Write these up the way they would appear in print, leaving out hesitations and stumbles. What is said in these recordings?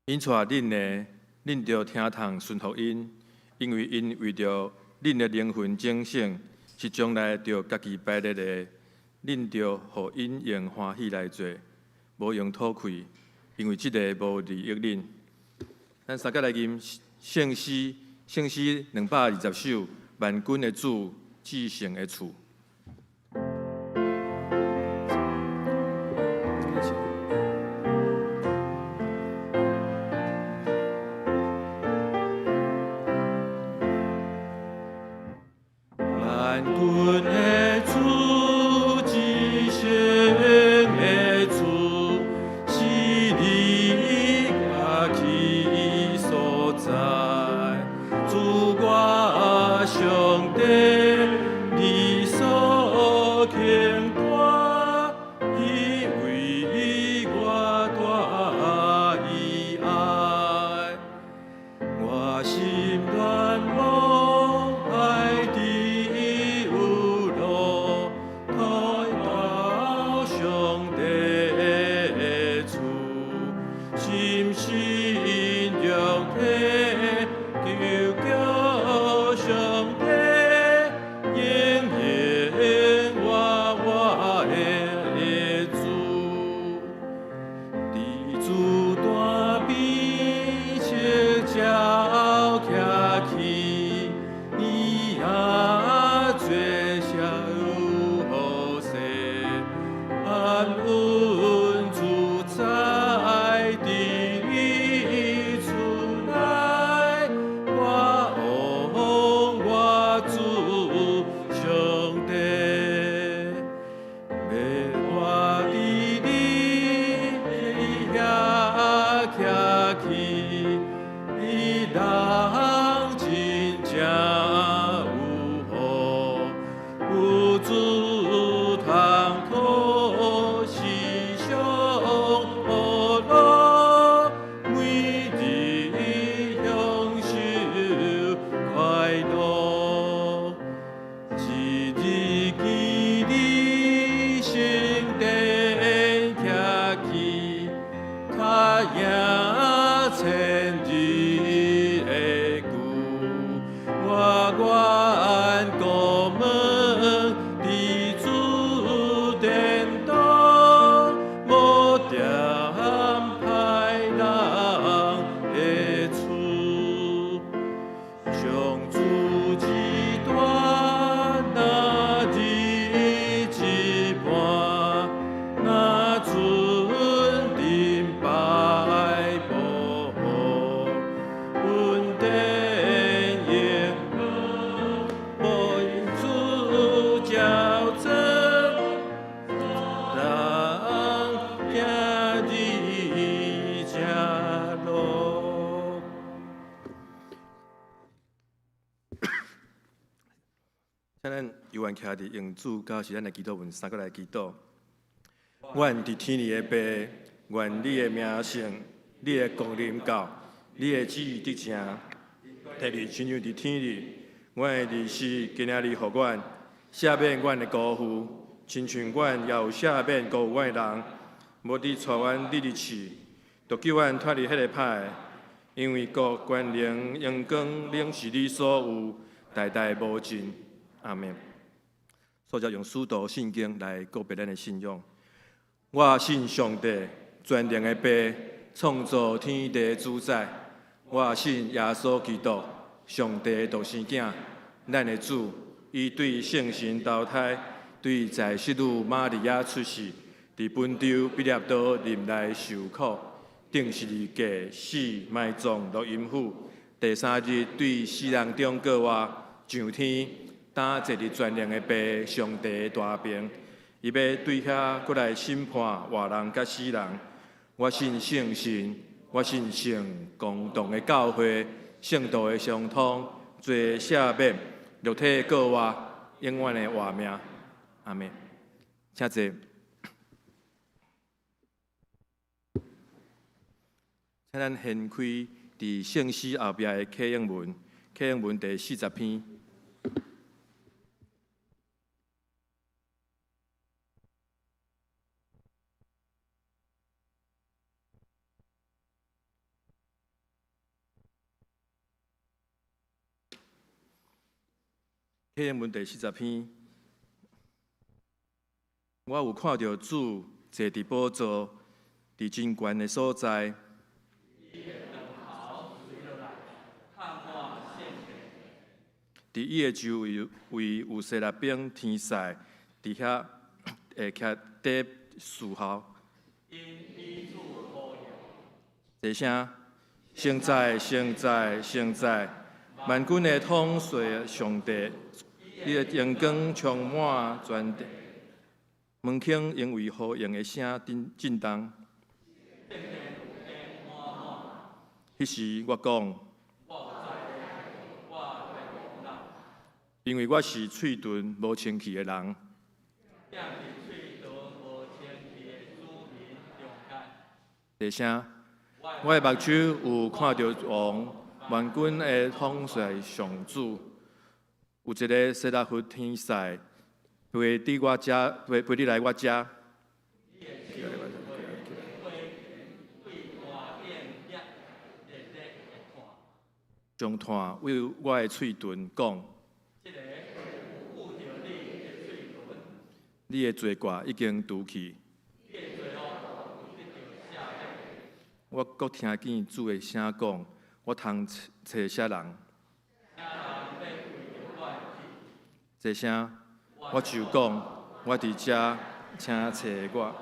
𪜶帶恁的，恁著聽從順服𪜶，因為𪜶為著恁的靈魂警醒，是將來著家己排列的。恁著予𪜶用歡喜來做，無用討氣，因為這个無利益恁。咱三個來吟聖詩，聖詩220首，萬軍的主，至聖的厝。萬軍的主，至聖的厝，是你家己所在。主我上帝，你所傾大，伊為我大慈愛。我心願望愛佇有路，來到上帝的厝，深信仰體，求叫上帝應允我我的主。佇主大邊赤腳徛起，伊也做小好勢，安穩住在佇你厝內，我王我主上帝，欲我佇你遐徛起，伊人真正有福，有主通靠是上福樂，每日享受快樂。一日記你聖殿徛起，較贏千日的久。我願顧問佇主殿中，無惦歹人的厝。上主至大，若日一半，若准陣拜無，恩典永無因主教真，人行日正路。請咱猶原徛佇用主教示咱的祈禱文，三個來祈禱。阮佇天裡的父，願你的名聖，你的國臨到，你的旨意得成，佇地親像佇天裡。阮的日食今仔日予阮，赦免阮的辜負，親像阮也有赦免辜負阮的人。無得帶阮入去試，著救阮脫離彼个歹的。因為國、權能、榮光，攏是你所有，代代無盡。阿們。所以用使徒信經來告白咱的信仰。我信上帝，全能的父，創造天地主宰。我信耶穌基督，上帝的獨生囝，咱的主。伊對聖神投胎，對在聖女瑪利亞出世，佇本丟彼拉多任內受苦，釘十字架死埋葬落陰府。第三日對死人中過活，上天，擔坐佇全能的父上帝的大爿。伊欲對遐閣來審判活人佮死人。我信聖神，我信聖公同的教會，聖徒的相通，罪赦免，肉體過活，永遠的活命。阿們。請坐。請咱掀開佇聖詩後壁的啟應文，啟應文第40篇。啟應文第40篇，我有看著主坐佇寶座，佇真懸的所在。頭垂落來，覆滿聖殿。佇伊的周圍有西拉兵天使佇遐會徛底侍候。𪜶彼此呼應。齊聲，聖哉，聖哉，聖哉！萬軍的統帥上帝，你的榮光充滿全地。門框因為呼應的聲震震動。彼時我講，因為我是喙唇無清氣的人。踮佇喙唇無清氣的子民中間。齊聲，我的目睭有看著王，萬軍的統帥上主，有一个西拉弗天使飛佇我遮，飛飛佇來我遮。伊的手火鉗對壇頂焫熱熱的炭。將炭對我的喙唇講。這个有捂著你的喙唇。你的罪過已經除去。你的罪惡有得著赦免。我閣聽見主的聲講：我通揣啥人？啥人欲為著我去？齊聲，我就講，我佇遮，請揣我。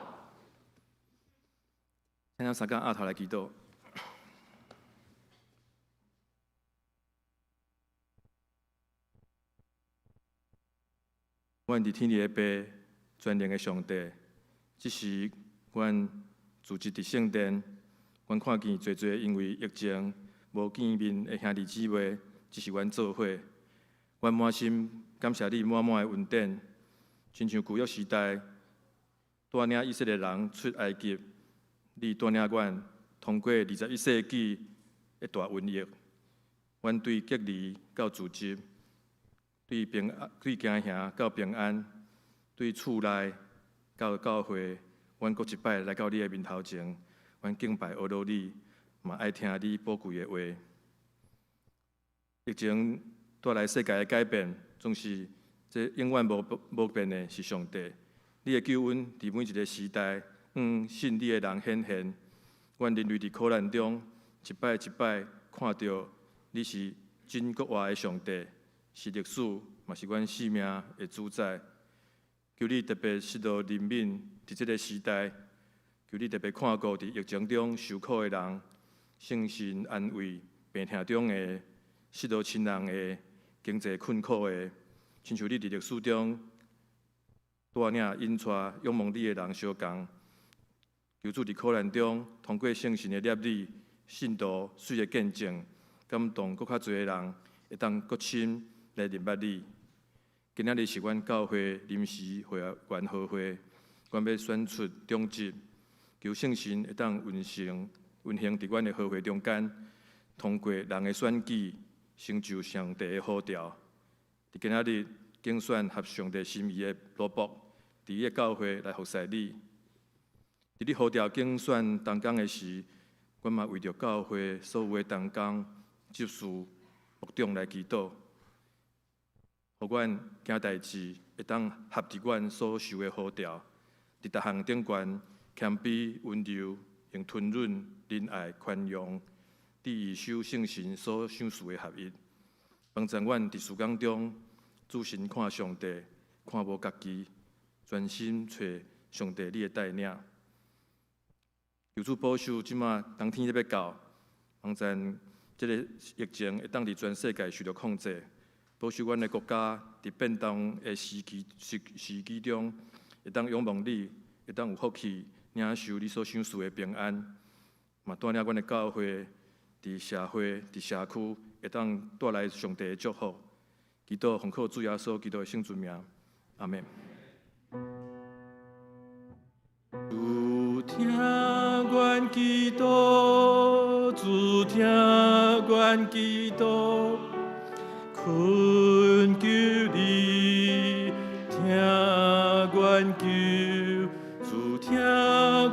請咱三個阿頭來祈禱。阮佇天裡的父，全能的上帝，這時阮聚集佇聖殿，阮看見濟濟因為疫情無見面的兄弟姊妹，這是阮做伙，阮滿心感謝你滿滿的恩典，親像舊約時代帶領以色列人出埃及，你帶領阮通過21世紀的大瘟疫，阮對隔離到聚集，對平安，對驚嚇到平安，對厝內到教會，阮閣一擺來到你的面頭前，阮敬拜阿羅你，嘛愛聽你寶貴的話。疫情帶來世界的改變，總是這永遠無無變的是上帝。你的救恩佇每一个時代，向信你的人顯現。阮人類佇苦難中，一擺一擺看著你是真閣活的上帝，是歷史，嘛是阮生命的主宰。求你特別賜予憐憫，佇這个時代，求你特別看顧佇疫情中受苦的人，聖神安慰病痛中的，失落親人的，經濟困苦的，親像你佇歷史中帶領引帶仰望你的人相仝。求主佇苦難中，通過聖神的攝理、信徒媠的見證，感動閣較濟的人，會當閣深來認捌你。今仔日是阮教會臨時會員合會，阮欲選出長執，求聖神會當運行運行佇阮的合會中間，通過人的選舉，成就上帝的呼召。佇今仔日揀選合上帝心意的奴僕，佇伊的教會來服侍你。佇你呼召揀選同工的時，阮嘛為著教會所有的同工、執事、牧長來祈禱，予阮行代誌會當合佇阮所受的呼召，佇逐項頂懸謙卑、溫柔，用吞忍、仁愛、寬容，致意守聖神所賞賜的合一，幫助阮佇事工中注神看上帝，看無家己，專心揣上帝你的帶領。求主保守，這馬冬天咧欲到，幫助這个疫情會當佇全世界受著控制，保守阮的國家佇變動的時期時時機中，會當仰望你，會當有福氣領受你所賞賜的平安，嘛帶領阮的教會佇社會、佇社區，會當帶來上帝的祝福。祈禱奉靠主耶穌基督的聖尊名，阿們。主聽阮祈禱，主聽阮祈禱，懇求你聽阮求，主聽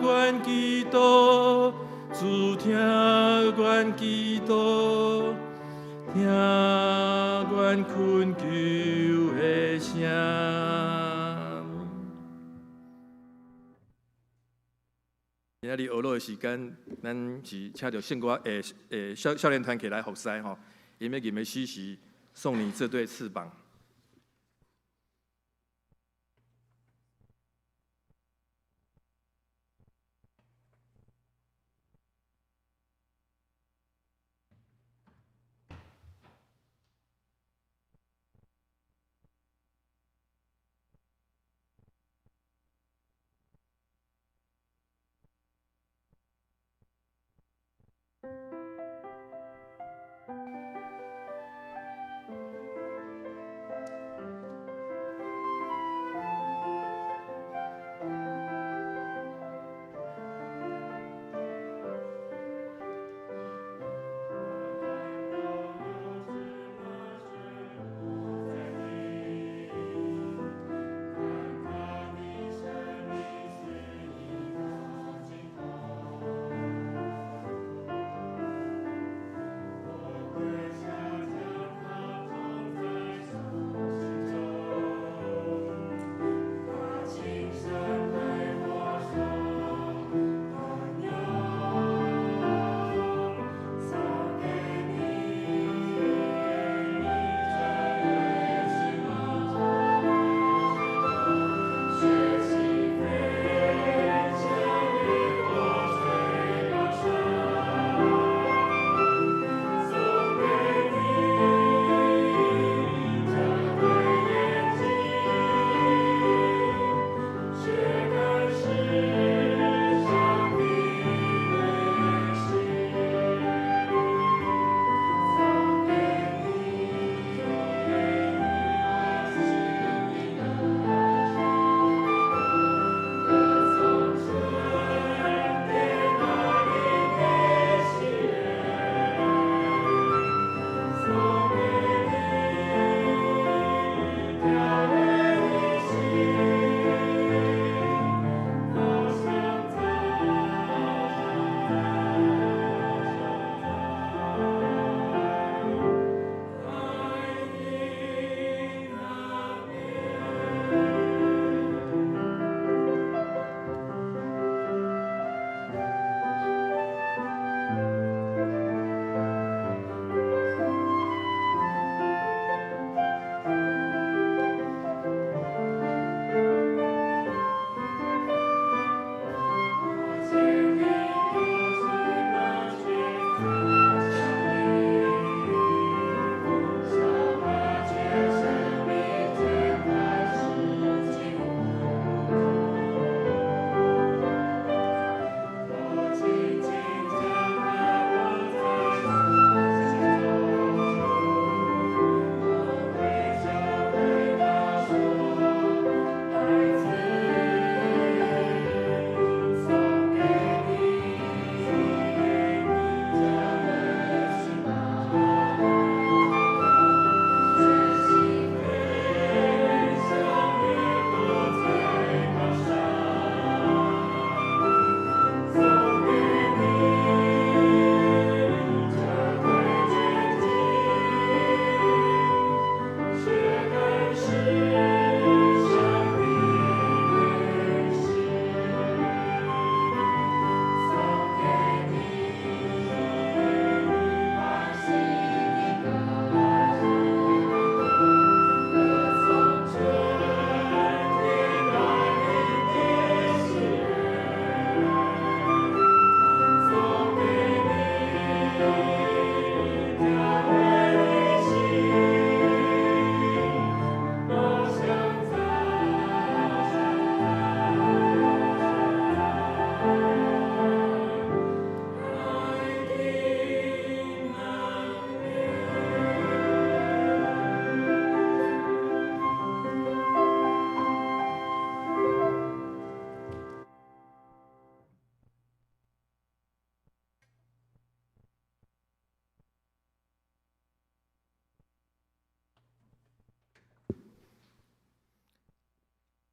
阮祈禱，主聽阮祈禱，聽阮阮懇求的聲。今仔日学乐的时間，咱是請著聖歌少年團起來服侍吼，𪜶欲吟的詩是送你這對翅膀。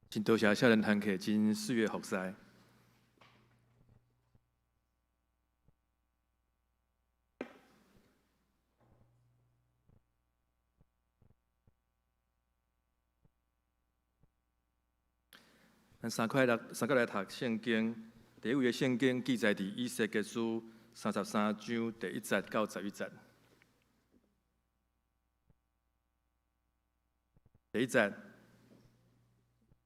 真多謝少年團契真媠的服侍。咱三塊來三個來讀聖經。第一位的聖經記載佇以西結書33章第一節到11節。第一節，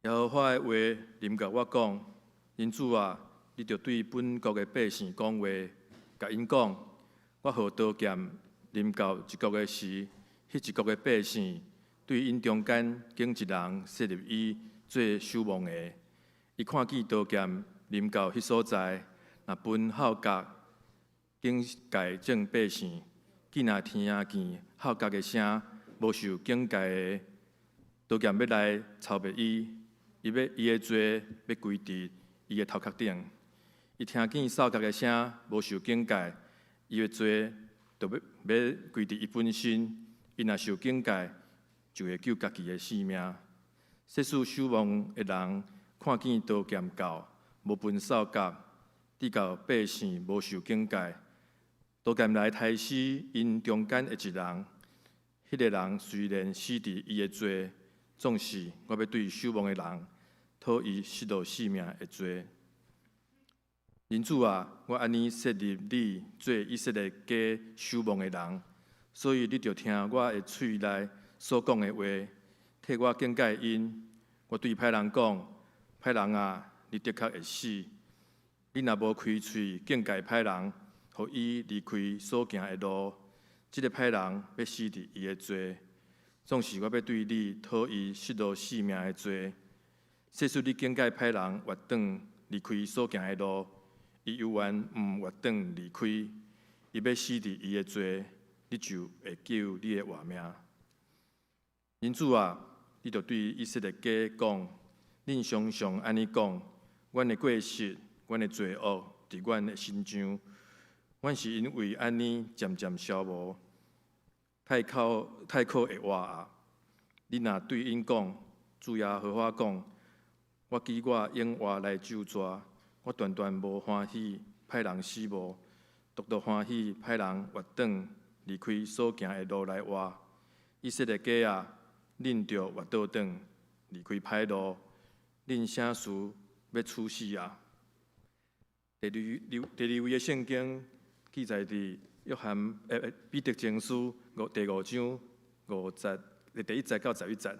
耶和華的話臨到我講：人子啊，你著對本國的百姓講話，共𪜶講：我予刀劍臨到一國的時，彼一國的百姓對𪜶中間揀一人設立伊做守望的。伊看見刀劍臨到彼所在，若分號角警戒眾百姓，見若聽見號角的聲，無受警戒的，刀劍欲來抄滅伊，伊欲伊的罪欲歸佇伊的頭殼頂。伊聽見哨角的聲，無受警戒，伊的罪就欲欲歸佇伊本身。伊若受警戒，就會救家己的性命。設使守望的人看見刀劍到，無分哨角，直到百姓無受警戒，刀劍來刣死𪜶中間的一人，彼個人雖然死佇伊的罪，總是我欲對守望的人討伊失落性命的罪。人子啊，我按呢設立你做以色列家守望的人，所以你著聽我的喙內所講的話，替我警戒𪜶。我對歹人講：歹人啊，你的確會死。你若無開喙警戒歹人，予伊離開所行的路，這個歹人欲死佇伊的罪。總是我欲對你討伊失落性命的罪。設使你警戒歹人越轉離開所行的路，伊猶原毋越轉離開，伊欲死佇伊的罪，你就會救你的活命。人子啊，你著對以色列家講：恁常常按呢講，阮的過失、阮的罪惡，佇阮的身上，阮是因為按呢漸漸消無，太可太可會活啊！你若對𪜶講，主耶和華講，我記我永活來咒詛，我斷斷無歡喜歹人死無，獨獨歡喜歹人越轉離開所行的路來活。以色列家啊，恁著越倒轉離開歹路，恁啥時欲處死啊？第二第二位的聖經記載佇約翰彼得前書五第五章五節第一節到11節。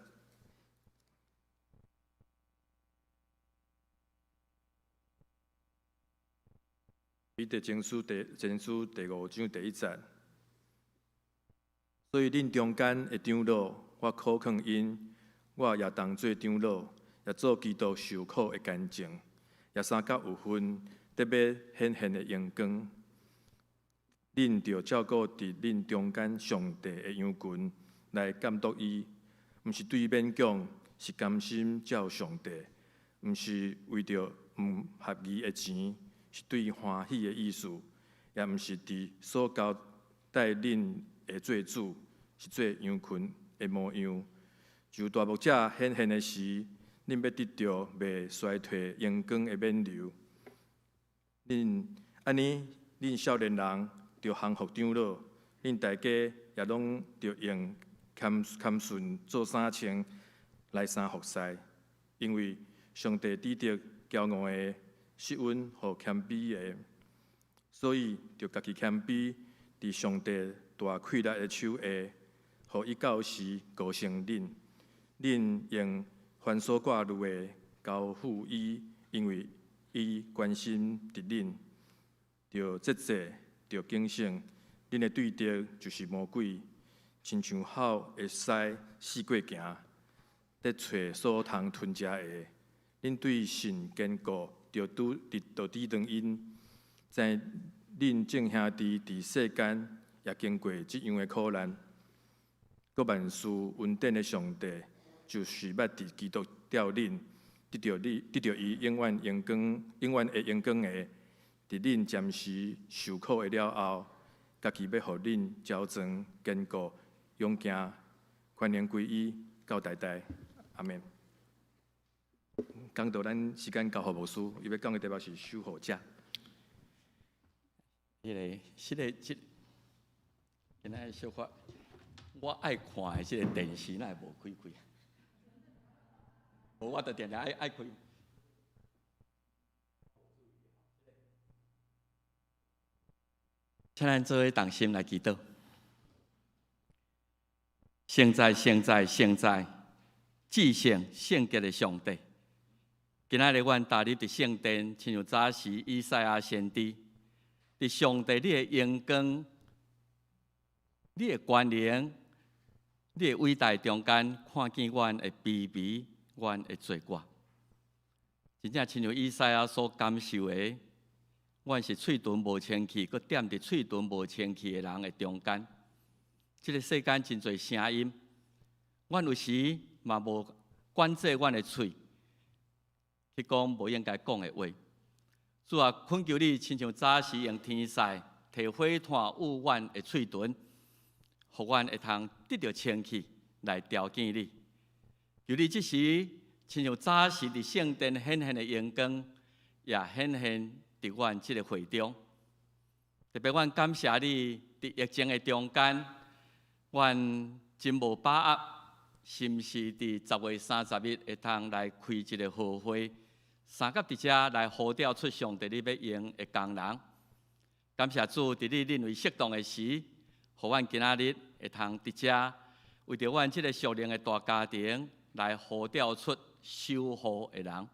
彼得前書第前書第五章第一節。所以恁中間的長老，我苦勸𪜶，我也當做長老，也做基督受苦的見證，也相佮有份得欲顯現的榮光。恁著照顧佇恁中間上帝的羊群，來監督伊，毋是對勉強，是甘心照上帝；毋是為著毋合宜的錢，是對歡喜的意思；也毋是佇所交代恁的做主，是做羊群的模樣。就大牧者顯現的時，恁欲得著袂衰退榮光的冕旒。恁按呢，恁少年人著降服長老，恁大家也攏著用謙謙順做衫穿來相服侍，因為上帝抵擋驕傲的，施恩予謙卑的，所以著家己謙卑，佇上帝大氣力的手下，予伊到時高升恁。恁用凡所掛慮的交付伊，因為伊關心著恁。著節制，著警醒，恁的對敵就是魔鬼，親像吼的獅四界行，佇揣所通吞食的。恁對信堅固，著拄著抵擋𪜶。知恁眾兄弟佇世間也經過這樣的苦難。閣萬事恩典的上帝，就是捌佇基督召恁，得著你，得著伊永遠榮光、永遠的榮光的，佇恁暫時受苦的了後，家己欲予恁矯正、堅固、勇健，權能歸伊到代代。阿們。講道咱時間交予牧師，伊欲講的題目是守護者。彼个、這個、這，今仔日小可，我愛看的這个電視，哪會無開開？無，我就定定愛愛開。請咱做伙同心來祈禱。聖哉，聖哉，聖哉，至聖聖潔的上帝。今仔日阮踏入佇聖殿，親像早時以賽亞先知，佇上帝你的榮光、你的權能、你的偉大中間，看見阮的卑微、阮的罪過。真正親像以賽亞所感受的，阮是喙唇無清氣，閣踮佇喙唇無清氣的人的中間。這个世間真濟聲音，阮有時嘛無管制阮的喙，去講無應該講的話。主啊，懇求你，親像早時用天使提火炭捂阮的喙唇，予阮會通得著清氣來朝見你。求你這時親像早時佇聖殿顯現的榮光，也顯現佇阮這个會中。特別阮感謝你，佇疫情的中間，阮真無把握，是毋是佇10月30日會通來開一个和會，相佮佇遮來呼召出上帝你欲用的工人。感謝主，佇你認為適當的時，予阮今仔日會通佇遮，為著阮這个屬靈的大家庭來呼召出守護的人。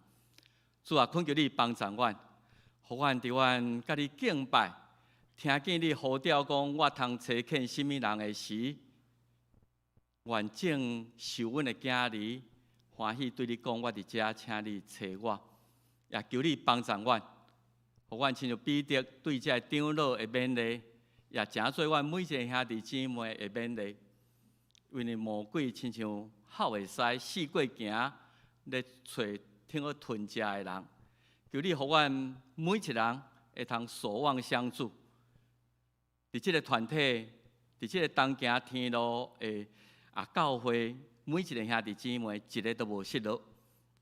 主啊，懇求你幫助阮，予阮佇阮佮你敬拜，聽見你呼召講我通差遣啥物人的時，願正受阮的囝兒歡喜對你講，我佇遮，請你差我，也求你幫助阮，予阮親像彼得對這个長老的勉勵，也成做阮每一个兄弟姊妹的勉勵。因為魔鬼親像吼的獅，四界行咧揣聽欲吞食的人，求你予阮每一人會通守望相助，佇這个團體，佇這个東行天路的教會，每一个兄弟姊妹，一个都無失落。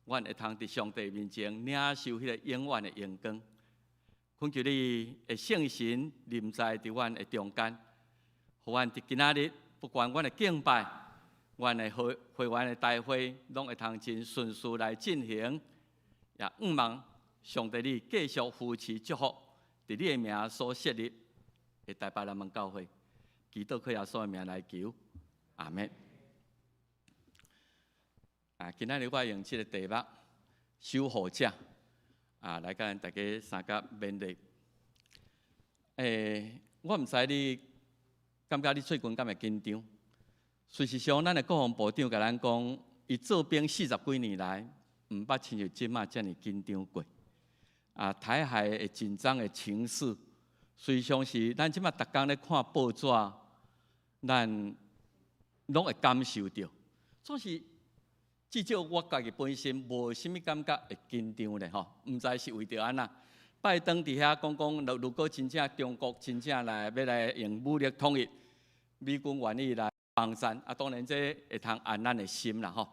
阮會通佇上帝面前領受彼个永遠的榮光。懇求你的聖神臨在佇阮的中間，予阮佇今仔日，不管阮的敬拜、阮的會會員的大會，攏會通真順遂來進行。也向望上帝你繼續扶持祝福，佇你的名所設立的台北南門教會，祈禱靠耶穌的名來求，阿們。今仔日我用這个題目“守護者”來共大家相佮勉勵。我毋知你感覺你最近敢會緊張？事實上，咱的國防部長共咱講，伊做兵四十幾年來，毋捌親像這馬遮爾緊張過。台海的緊張的情勢，實際上是咱這馬逐工咧看報紙，咱攏會感受著。總是至少我家己本身無啥物感覺會緊張咧吼，毋知是為著按怎。拜登佇遐講講，如果真正中國真正來欲來用武力統一，美軍願意來幫贊。當然這會通安咱的心啦吼。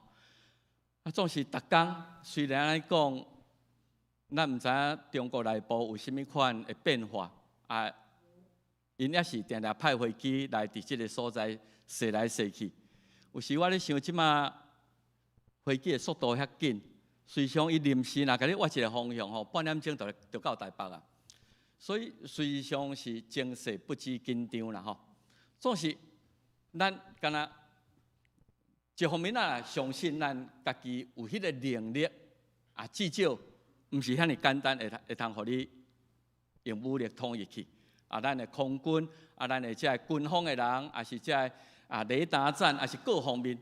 總是逐工雖然按呢講，咱毋知影中國內部有啥物款的變化，𪜶也是定定派飛機來佇這个所在踅來踅去。有時我咧想，這馬飛機的速度遐緊，隨常伊臨時若共你換一个方向吼，半點鐘就到台北啊。所以隨常是情勢不知緊張啦吼。總是咱敢若一方面咱也相信咱家己有彼个能力，至少毋是遐爾簡單會通予你用武力統一去。咱的空軍，咱的這个軍方的人，抑是這个雷達站，抑是各方面，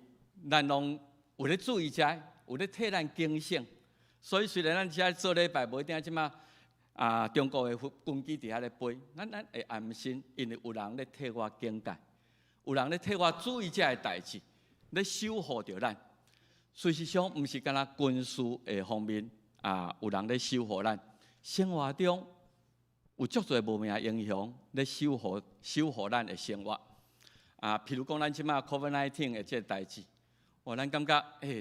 咱攏有咧注意這个，有咧替咱警醒。所以雖然咱遮做禮拜無一定這馬中國的軍機佇遐咧飛，咱會安心，因為有人咧替我警戒，有人咧替我注意這个代誌，咧守護著咱。事實上，毋是干焦軍事的方面有人咧守護咱，生活中有足濟無名英雄咧守護咱的生活。譬如講，咱這馬 COVID-19 的這个代誌，哦，咱感覺，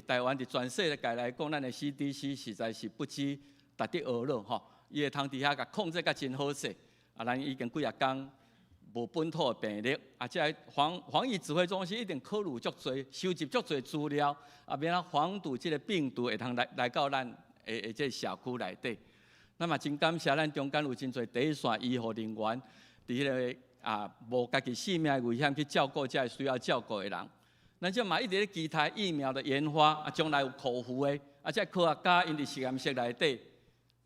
台灣佇全世界來講，咱的 CDC 實在是不知值得學了吼。伊會通佇遐共控制甲真好勢。咱已經幾若工無本土的病例，這个防疫指揮中心一定考慮足濟，收集足濟資料，免啊防堵這个病毒會通來到咱的這个社區內底。咱嘛真感謝咱中間有真濟第一線醫護人員，佇彼个啊，冒家己性命的危險去照顧這个需要照顧的人。咱這嘛一直咧期待疫苗的研發，啊，將來有口服的，啊，這科學家𪜶佇實驗室內底，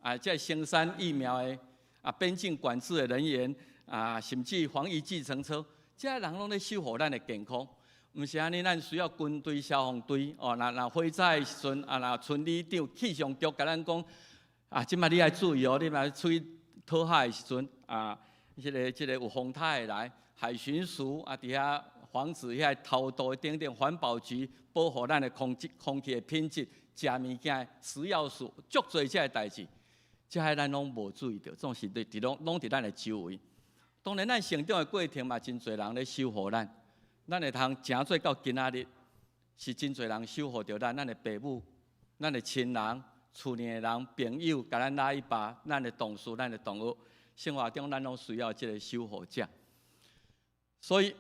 啊，這生產疫苗的，啊，邊境管制的人員，啊，甚至防疫計程車，這人攏咧守護咱的健康。毋是按呢，咱需要軍隊、消防隊，哦，若若火災的時陣，啊，若村里長、氣象局共咱講，啊，這擺你愛注意哦，你若出去討海的時陣，啊，這個有風颱會來，海巡署啊，佇遐防止遐偷渡等等，環保局保護咱的空氣的品質，食物件食藥署，足濟這个代誌，這个咱攏無注意著，總是佇攏攏佇咱的周圍。當然，咱成長的過程嘛，真濟人咧守護咱。咱會通誠做到今仔日，是真濟人守護著咱，咱的爸母、咱的親人、厝內的人、朋友，共咱拉一把，咱的同事、咱的同學，生活中咱攏需要這个守護者。所以，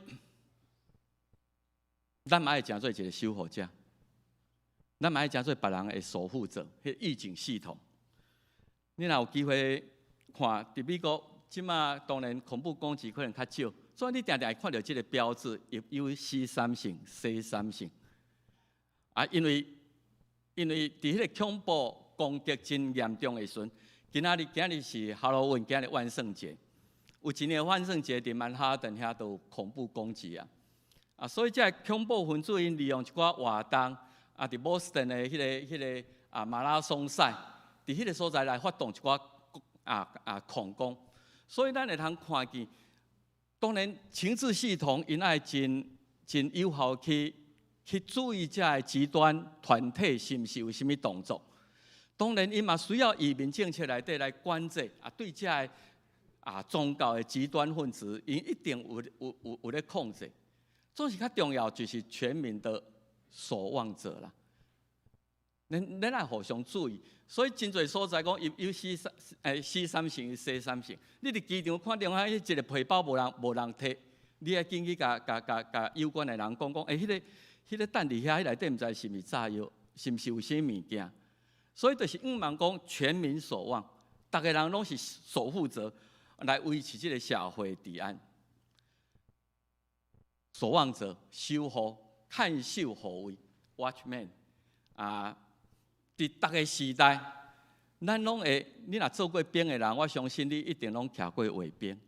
咱嘛愛誠做一个守護者，咱嘛愛誠做別人的守護者，彼預警系統。你若有機會看，佇美國這馬當然恐怖攻擊可能較少。所以你定定會看著這个標誌，if you see something, say something。啊，因為佇彼个恐怖攻擊真嚴重的時陣，今仔日是 Halloween，今仔日萬聖節，有一年萬聖節佇曼哈頓遐都有恐怖攻擊啊！啊，所以這个恐怖分子𪜶利用一寡活動，啊，佇波士頓的彼個啊馬拉松賽，佇彼个所在來發動一寡恐攻，所以咱會通看見。當然，情治系統𪜶愛真真有效去注意這个極端團體是毋是有啥物動作。當然，𪜶嘛需要移民政策內底來管制啊，對這个宗教的極端分子，𪜶一定有咧控制。總是較重要就是全民的守望者啦。咱愛互相注意，所以真濟所在講有 see something say something。你佇機場看著啊，彼一个皮包無人提，你愛緊去共有關的人講講，欸，彼個等佇遐，彼內底毋知是毋是炸藥，是毋是有啥物件？所以就是向望講全民守望，逐个人攏是守護者，來維持這个社會治安。守望者、守護、看守護衛，watchman 啊！佇逐个時代，咱攏會，你若做過兵的人，我相信你一定攏徛過衛兵。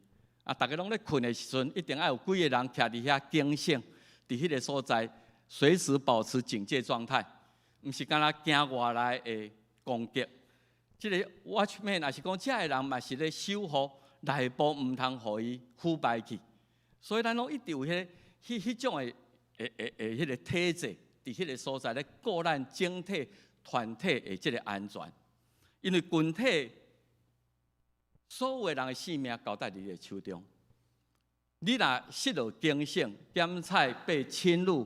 啊，逐家攏咧睏的時陣，一定愛有幾个人徛佇遐警醒，佇彼个所在，隨時保持警戒狀態，毋是干焦驚外來的攻擊。這个 watchman 也是講，這个人嘛是咧守護內部，毋通予伊腐敗去。所以咱攏一定有彼種的彼个體制，佇彼个所在咧顧咱整體團體的這个安全。因為群體所有的人的性命交代佇你的手中。你若失落警醒，檢采被侵入，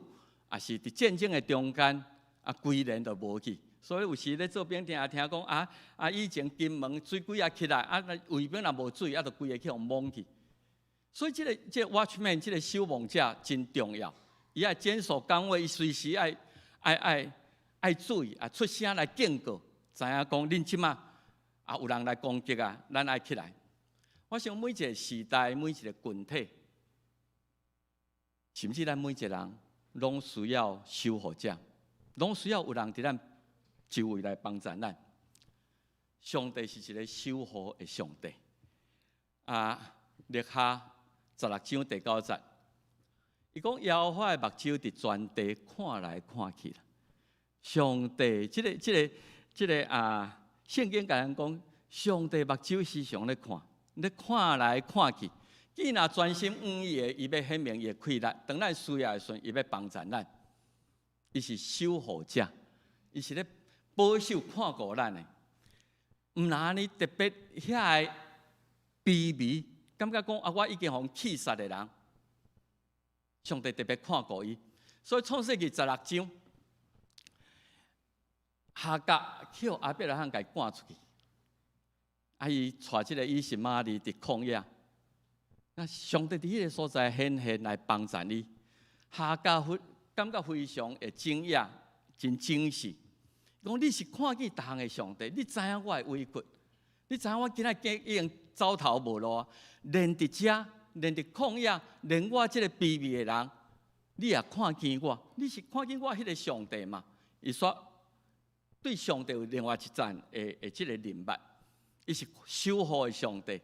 抑是佇戰爭的中間，啊，規人就無去。所以有時咧做兵，定定聽講啊，以前金門水鬼仔起來，啊，衛兵若無注意，啊，就規个去予摸去。所以這個 watchman，這个守望者真重要，伊愛堅守崗位，伊隨時愛注意啊，出聲來警告，知影講恁這馬啊有人來攻擊啊，咱愛起來。我想每一个時代，每一个群體，甚至咱每一個人，攏需要守護者，攏需要有人佇咱周圍來幫助咱。上帝是一个守護的上帝。啊，律下16章第9節，伊講耶和華的目睭佇全地看來看去啦。上帝，這個啊，聖經共咱講，上帝目睭時常咧看，咧看來看去。既若專心往伊的，伊欲顯明伊的氣力。當咱需要的時陣，伊欲幫助咱。伊是守護者，伊是咧保守看顧咱的。毋若按呢特別遐个卑微，感覺講啊，我已經予人棄殺的人，上帝特別看顧伊。所以創世記16章，夏甲去予亞伯拉罕共伊趕出去，啊，伊帶這个以實瑪利佇曠野，那上帝佇彼个所在顯現來幫助伊。夏甲非感覺非常的驚訝，真驚喜。講你是看見逐項的上帝，你知影我的委屈，你知影我今仔日已經走投無路，連佇遮連佇曠野，連我這个卑微的人，你也看見我，你是看見我彼个上帝嗎？伊煞對上帝有另外一層的這个認捌，伊是守護的上帝，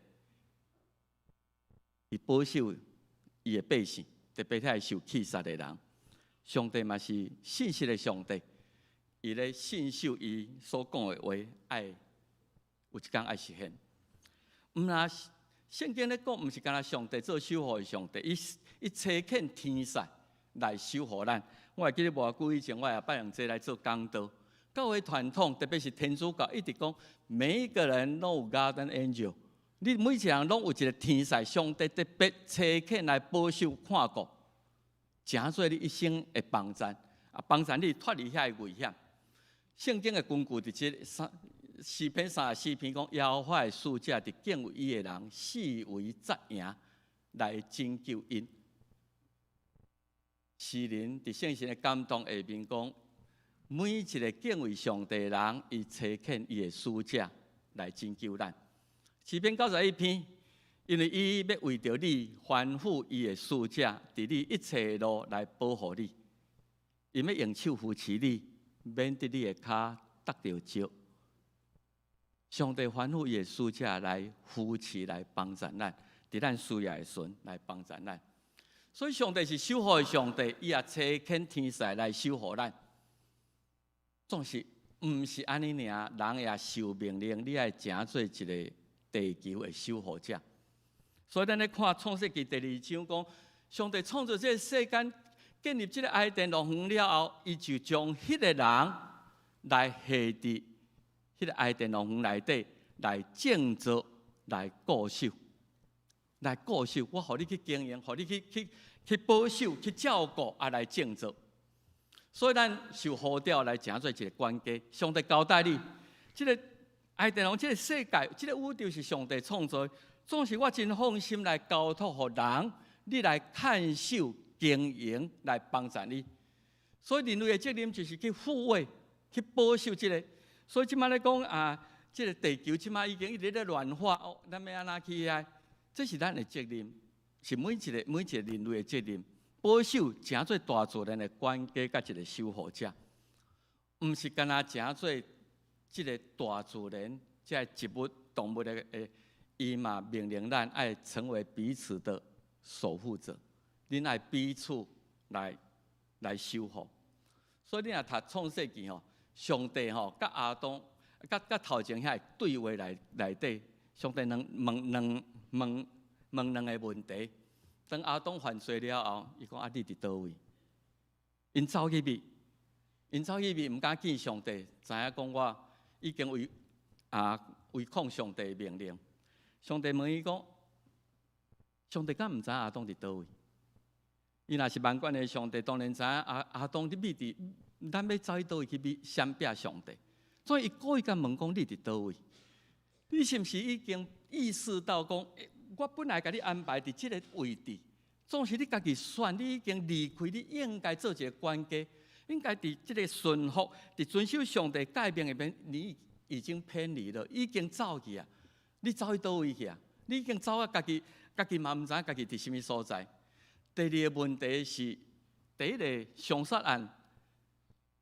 伊保守伊的百姓，特別遐受棄殺的人。上帝嘛是信實的上帝，伊咧信守伊所講的話，愛有一工愛實現。毋但聖經咧講，毋是干焦上帝做守護的上帝，伊差遣天使來守護咱。我會記得無偌久以前，我也捌用這來做講道。教會傳統，特別是天主教，一直講每一個人攏有 guardian angel，你每一個人攏有一個天使，上帝特別差遣來保守看顧，成做你一生的幫贊，啊，幫助你脫離遐个危險。聖經的根據佇這三詩篇34篇講，耶和華的使者佇敬畏伊的人四圍紮營來拯救𪜶。詩人佇聖神的感動下面講，每一个敬畏上帝的人，伊差遣伊的使者來拯救咱。詩篇91篇，因為伊欲為著你吩咐伊的使者，佇你一切路來保護你。伊欲用手扶持你，免得你的跤踏著石。上帝吩咐伊的使者來扶持、來幫助咱，佇咱需要的時陣來幫助咱。所以上帝是守護的上帝，伊也差遣天使來守護咱。總是毋是按呢爾，人也受命令，你愛成做一个地球的守護者。所以咱咧看創世記第二章講，上帝創造這个世間，建立這个伊甸樂園了後，伊就將彼个人來下佇彼个伊甸樂園內底來種植、來顧守、來顧守。我予你去經營，予你去保守、去照顧，啊來種植。所以咱受呼召來成做一个管家。上帝交代你，這个伊甸園、這个世界、這个宇宙是上帝創造的，總是我真放心來交託予人，你來看守、經營、來幫助你。所以人類的責任就是去護衛、去保守這个。所以這擺咧講啊，這个地球這擺已經一直咧暖化，哦，咱欲按怎去啊？這是咱的責任，是每一个人類的責任。保守成做大自然的管家，佮一个守護者，毋是干焦成做這个大自然、這个植物、動物的的，伊嘛命令咱愛成為彼此的守護者，恁愛彼此來守護。所以你若讀創世記吼，上帝吼佮亞當、佮頭前遐對話內底，上帝兩問兩問問兩个問題。當亞當犯罪了後，伊講啊，你佇佗位？𪜶走去覕，𪜶走去覕，毋敢見上帝，知影講我已經違抗上帝的命令。上帝問伊講，上帝敢毋知亞當佇佗位？伊若是萬全的上帝，當然知影亞當佇覕佇，咱欲走去佗位去覕閃避上帝？所以伊故意共問講，你佇佗位？你是毋是已經意識到講，我本來共你安排佇這个位置，總是你家己選，你已經離開，你應該做一个管家，應該佇這个順服，佇遵守上帝誡命裡面，你已經偏離了，已經走去啊！你走去佗位去啊？你已經走啊，家己嘛毋知影家己佇啥物所在。第二个問題是，第一个兇殺案，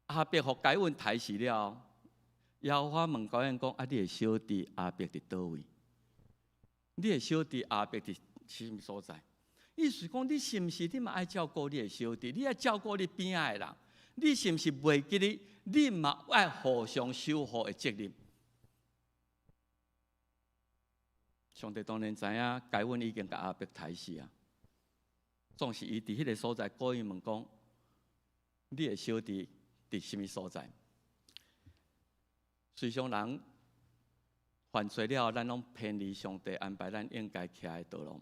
亞伯予該隱刣死了，耶和華問該隱講：啊，你的小弟亞伯佇佗位？你的小弟亞伯佇啥物所在？意思講，你是毋是你嘛愛照顧你的小弟？你愛照顧你邊仔的人？你是毋是袂記得你嘛愛互相守護的責任？上帝當然知影，該隱已經共亞伯刣死啊。總是伊佇彼个所在，故意問講：你的小弟佇啥物所在？隨常人犯罪了後，咱攏偏離上帝安排咱應該徛的道路，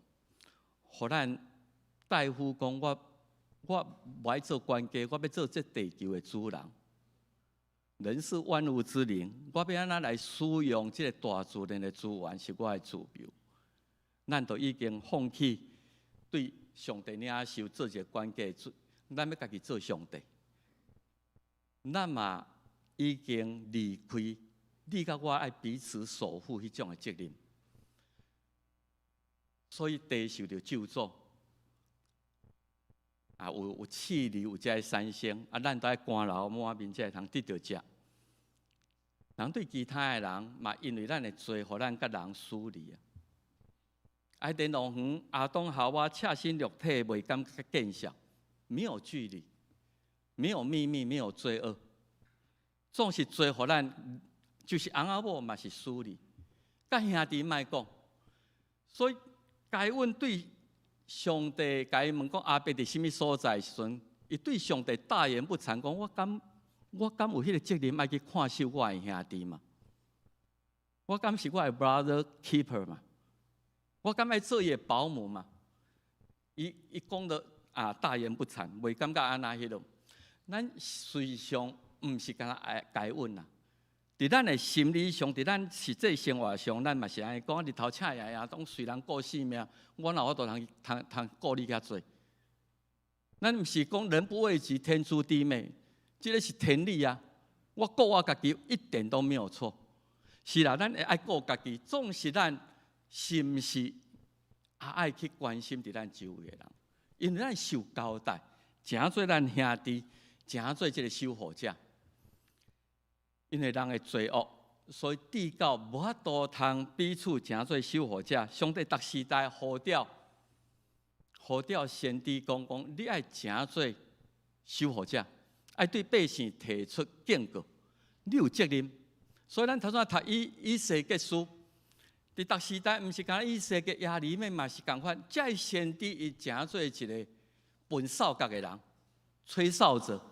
予咱大夫講我無愛做管家，我欲做這地球的主人。人是萬物之靈，我欲按怎來使用這個大自然的資源，是我的自由。咱都已經放棄對上帝領受做一个管家，咱欲家己做上帝。咱嘛已經離開你佮我愛彼此守護彼種的責任。所以地受著咒詛。啊，有刺蝂，有這个產生，啊，咱都愛乾流滿面，才會通得著食。人對其他的人，嘛因為咱的罪，予咱佮人疏離啊。伊甸樂園，亞當夏娃赤身露體，袂感覺見笑，沒有距離，沒有秘密，沒有罪惡，總是罪予咱，就是翁仔某嘛是疏離，佮兄弟莫講，所以該隱對上帝，共伊問講亞伯佇啥物所在時陣，伊對上帝大言不慚講：我敢有彼个責任愛去看守我的兄弟嘛？我敢是我的 brother keeper 嘛？我敢愛做伊的保姆嘛？伊講得啊大言不慚，袂感覺按怎彼落。咱事實上毋是干焦愛該隱啦。佇咱的心理上，佇咱實際生活上，咱嘛是按呢講，日頭赤炎炎，當隨人顧性命，我哪有法度通通通顧你遐濟？咱毋是講人不為己，天誅地滅，這个是天理啊！我顧我家己一點都沒有錯。是啦，咱會愛顧家己，總是咱是毋是也愛去關心佇咱周圍的人？因為咱受交代，成做咱兄弟，成做這个守護者。因為人的罪惡，所以至到無法度通彼此成做守護者。上帝逐時代呼召，呼召先知講講，你愛成做守護者，愛對百姓提出警告，你有責任。所以咱頭先讀以西結書，佇逐時代，毋是干焦以西結耶利米嘛是仝款。這个先知伊成做一个吹哨角的人，吹哨者。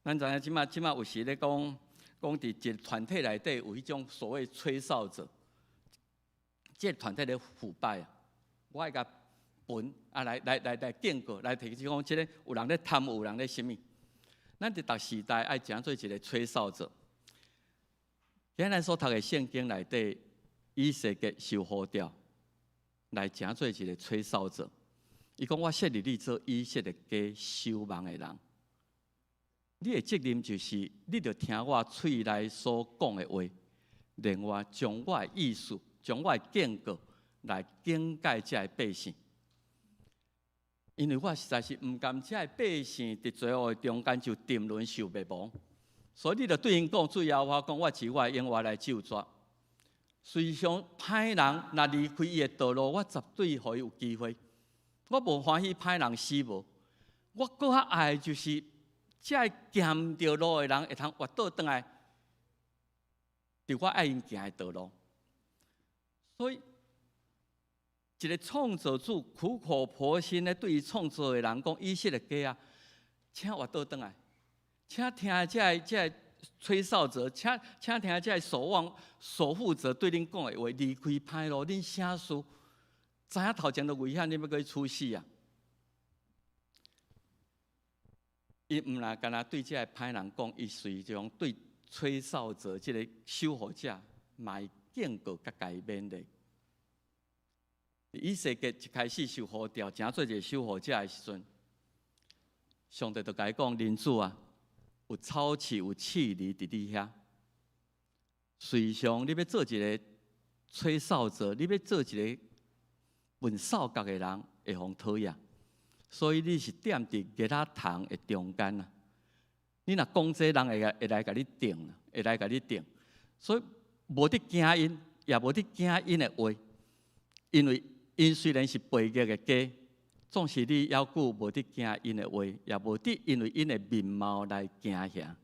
咱知影這馬有時咧講。講佇一個團體內底有彼種所謂吹哨者，這個團體咧腐敗啊！我愛共分啊，來警告，來提出講，這个有人咧貪，有人咧啥物？咱佇逐時代愛成做一個吹哨者。今日咱所讀的聖經內底，以西結受呼召來成做一個吹哨者。伊講我設立你做以色列家守望的人。你的責任就是，你著聽我喙內所講的話，另外將我的意思、將我的警告來警戒這个百姓。因為我實在是毋甘這个百姓佇罪惡的中間就沉淪受滅亡，所以你著對𪜶講，主耶和華講，我藉我的永活來咒詛。隨常歹人若離開伊的道路，我絕對予伊有機會。我無歡喜歹人死無，我閣較愛就是，這个行毋著路的人會通活倒轉來，佇我愛𪜶行的道路。所以，一个創造主苦口婆心的對伊創造的人講：以色列家啊，請活倒轉來，請聽這个吹哨者，請聽這个守望守護者對恁講的話，離開歹路，恁啥事？知影頭前都危險，恁欲閣去處死啊？伊毋若干焦對這个歹人講，伊隨將對吹哨者這个守護者，嘛會警告佮共伊勉勵。以西結一開始受呼召，成做一个守護者的時陣，上帝就共伊講：人子啊，有草刺有刺蝂佇你遐。隨常你欲做一个吹哨者，你欲做一个吹哨角的人，會予討厭。所以你是踮佇熱仔蟲的中間啊！你若講這個，人會來共你釘，會來共你釘。所以無得驚𪜶，也無得驚𪜶的話，因為𪜶雖然是悖逆的家，總是你猶閣無得驚𪜶的話，也無得因為𪜶的面貌來驚嚇。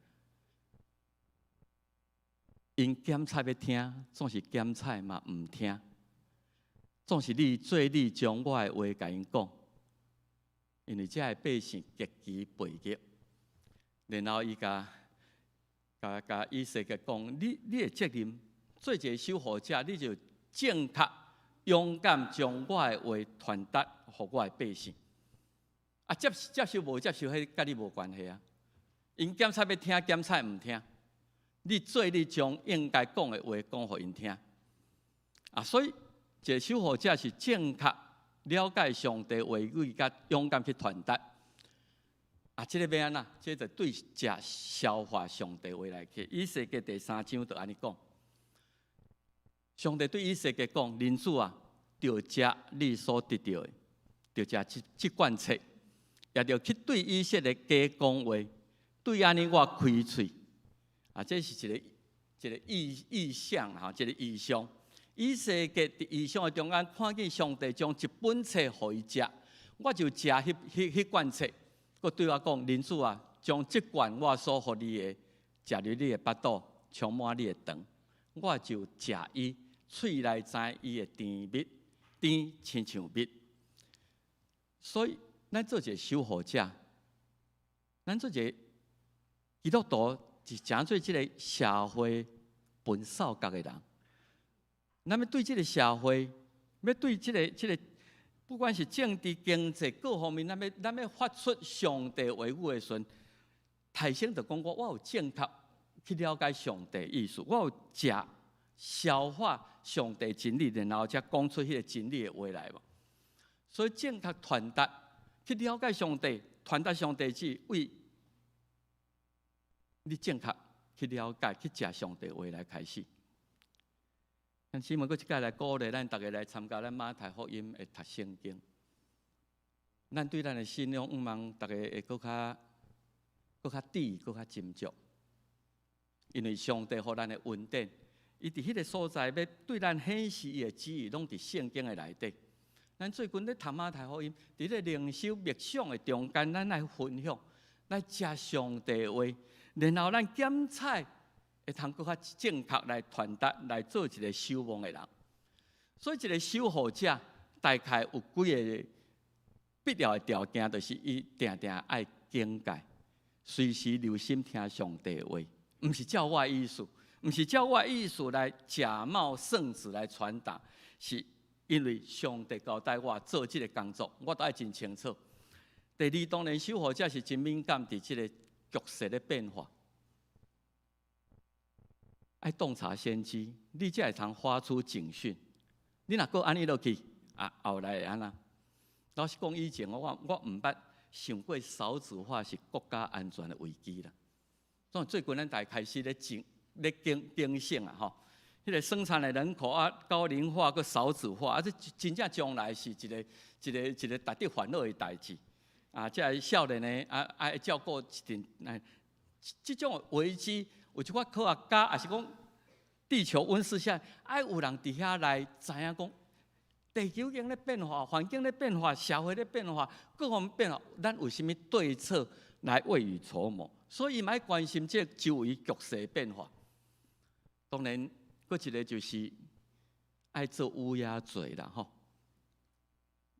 𪜶檢察欲聽，總是檢察嘛毋聽，總是你做你將我的話共𪜶講。因為這个百姓極其悖逆，然後伊共以西結講：你的責任做一個守護者，你就正確、勇敢將我的話傳達予我的百姓。啊，接受無接受，彼佮你無關係啊。𪜶檢察欲聽，檢察毋聽，你做你將應該講的話講予𪜶聽。啊，所以一個守護者是正確了解上帝話語，佮勇敢去傳達。啊，這个欲按怎？這个就對食消化上帝話來去。以西結第三章就按呢講，上帝對以西結講：人子啊，著食你所得著的，著食這這卷冊，也著去對以色列家講話，對按呢我開喙。啊，這是一個一個意象吼，一個異象。以西結佇異象的中間，看見上帝將一本冊予伊食，我就食彼卷冊。閣對我講：人子啊，將這卷我所予你的，食入你的腹肚，充滿你的腸。我就食伊，喙內知伊的甜蜜，甜親像蜜。所以，咱做一個守護者，咱做一個基督徒，是成做這個社會糞掃角的人。咱欲對這個社會，欲對這個，不管是政治、經濟各方面，咱欲發出上帝話語的時陣，頭先就講過，我有正確去了解上帝意思，我有食消化上帝真理，然後才講出彼個真理的話來無。所以正確傳達去了解上帝，傳達上帝旨，為你正確去了解、去食上帝話來開始。咱姊妹閣一擺來鼓勵咱逐家來參加咱馬太福音的讀聖經。咱對咱的信仰，向望逐家會閣較甜、閣較斟酌。因為上帝予咱的恩典，伊佇彼個所在欲對咱顯示伊的旨意，攏佇聖經的內底。咱最近咧讀馬太福音，佇咧靈修默想的中間，咱來分享，來食上帝話，然後咱檢採會通閣較正確來傳達，來做一個守望的人。所以，一個守護者大概有幾個必要的條件，就是伊定定愛警戒，隨時留心聽上帝話，毋是照我意思，毋是照我意思來假冒聖旨來傳達，是因為上帝交代我做這個工作，我都愛真清楚。第二，當然守護者是真敏感佇這個局勢的變化，愛洞察先機，你才會通發出警訊。你若閣按呢落去，啊，後來會按怎？老實講，以前我毋捌想過少子化是國家安全的危機啦。所以最近咱大家開始咧警咧警警醒啊，吼！彼個生產的人口啊，高齡化閣少子化，啊，這真正將來是一個值得煩惱的代誌。啊，這个少年的啊，愛照顧一陣，哎，這種危機有一寡科學家，抑是講地球溫室效應，愛有人佇遐來知影講，地球已經咧變化，環境咧變化，社會咧變化，各方面變化，咱有啥物對策來未雨綢繆？所以嘛愛關心這周圍局勢變化。當然，閣一個就是愛做烏鴉嘴啦，吼。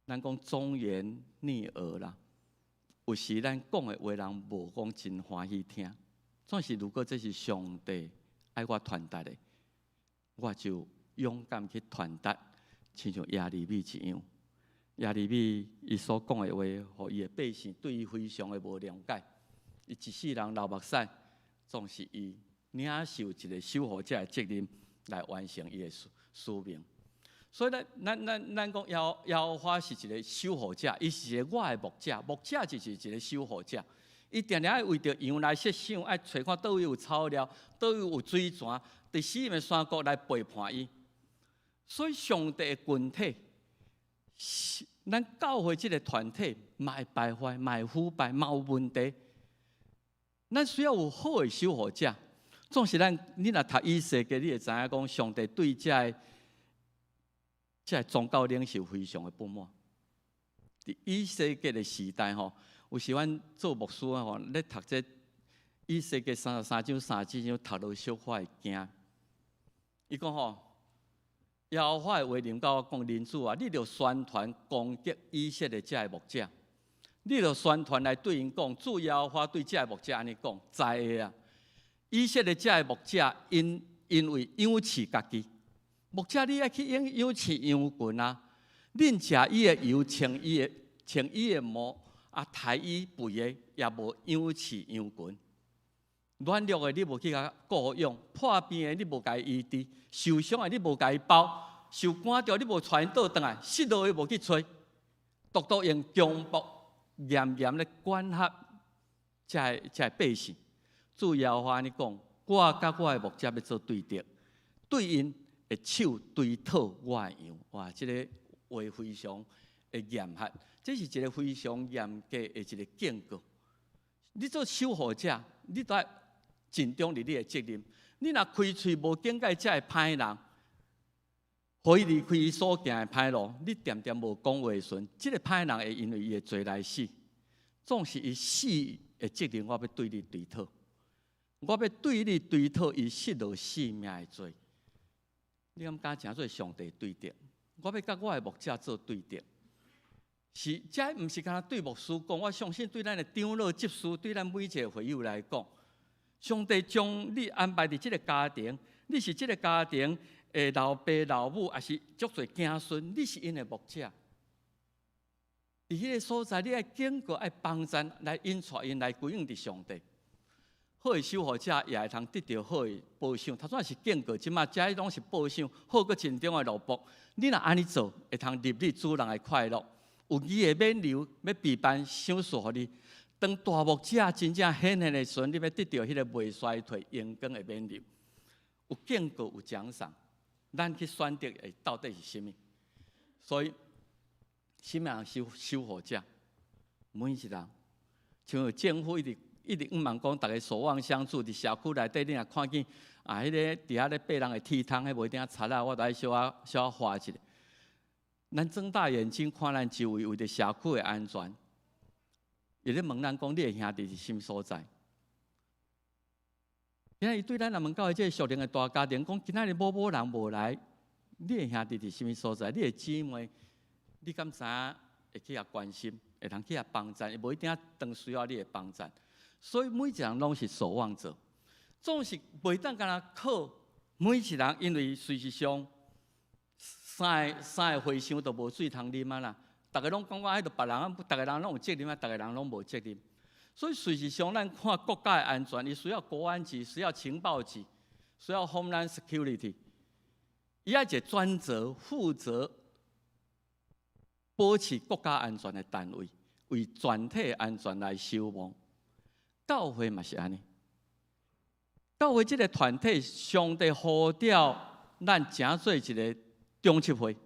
咱講忠言逆耳啦，有時咱講的話人無講真歡喜聽，總是如果這是上帝愛我傳達的，我就勇敢去傳達，親像耶利米一樣。耶利米伊所講的話，予伊的百姓對伊非常的無諒解。伊一世人流目屎，總是伊領受一個守護者的責任來完成伊的使命。所以咱咱咱咱講耶和華是一個守護者，伊是一個我的牧者，牧者就是一個守護者。伊定定愛為著羊來設想，愛揣看佗位有草料，佗位有水泉，佇死蔭的山谷來陪伴伊。所以上帝的群體，咱教會這個團體嘛會敗壞，嘛會腐敗，嘛有問題。咱需要有好的守護者。總是咱，你若讀以西結，你會知影講，上帝對這个宗教領袖非常的不滿。佇以西結的時代吼，有時阮做牧師的吼，咧讀這以西結33章30章，讀落小可會驚。伊講吼，耶和華的話臨到我講，人子啊，你著宣傳攻擊以色列這个牧者，你著宣傳來對𪜶講，主耶和華對這个牧者按呢講，知的啊，以色列這个牧者因為養飼家己，牧者你愛去養飼羊群啊，恁食伊的油，穿伊的毛，啊，刣伊肥的，也無養飼羊群。軟弱的你無去共顧養，破病的你無共伊醫治，受傷的你無共伊包，受趕著你無帶𪜶倒轉來，失落的無去揣，獨獨用強暴嚴嚴咧管轄這个百姓。主耶和華按呢講，我佮我的牧者欲做對敵，對𪜶的手追討我的羊。哇，這个話非常的嚴格，這是一個非常嚴格的一個警告。你做守護者，你都愛盡忠佇你的責任。你若開喙無警戒這个歹人，予伊離開伊所行的歹路，你恬恬無講話的時陣，這个歹人會因為伊的罪來死。總是伊死的責任，我欲對你追討，我欲對你追討伊失落性命的罪。你敢敢成做上帝對敵？我欲佮我的牧者做對敵。是，這毋是干焦對牧師講，我相信對咱的長老執事，對咱每一个會友來講，上帝將你安排佇這个家庭，你是這个家庭的老爸老母，抑是足濟囝孫，你是𪜶的牧者。佇彼个所在，你愛警告、愛幫贊，來引帶𪜶來歸向佇上帝。好的守護者也會通得著好的報賞。頭先是警告，這馬這攏是報賞，好閣真重的奴僕。你若按呢做，會通入你主人的快樂。有義的勉勵欲備辦賞賜予你。當大牧者真正顯現的時陣，你欲得著彼个袂衰退、榮光的勉勵。有警告，有獎賞，咱去選擇的到底是啥物？所以，啥物人守護者？每一人，像政府一直一直向望講，逐家守望相助。佇社區內底，你若看見啊，彼个佇遐咧爬人的鐵窗，彼無一定賊仔，我都愛小可小可話一下。咱睜大眼睛看咱周圍，為著社區的安全，伊咧問咱講，你的兄弟佇啥物所在？今仔日對咱南門教會這个屬靈的大家庭講，今仔日某某人無來，你的兄弟佇啥物所在？你的姊妹，你敢知影會去遐關心，會通去遐幫贊？伊無一定當需要你的幫贊。所以每一人攏是守望者，總是袂當干焦靠每一人，因為事實上三个三个和尚都無水通啉啊啦。逐家攏感覺彼著別人，逐个人攏有責任啊，逐个人攏無責任。所以事實上，咱看國家的安全，伊需要國安局，需要情報局，需要 Homeland Security，伊愛一个專責負責保持國家安全的單位，為全體安全來守望。教會嘛是按呢，教會這个團體，上帝呼召咱成做一个長執會，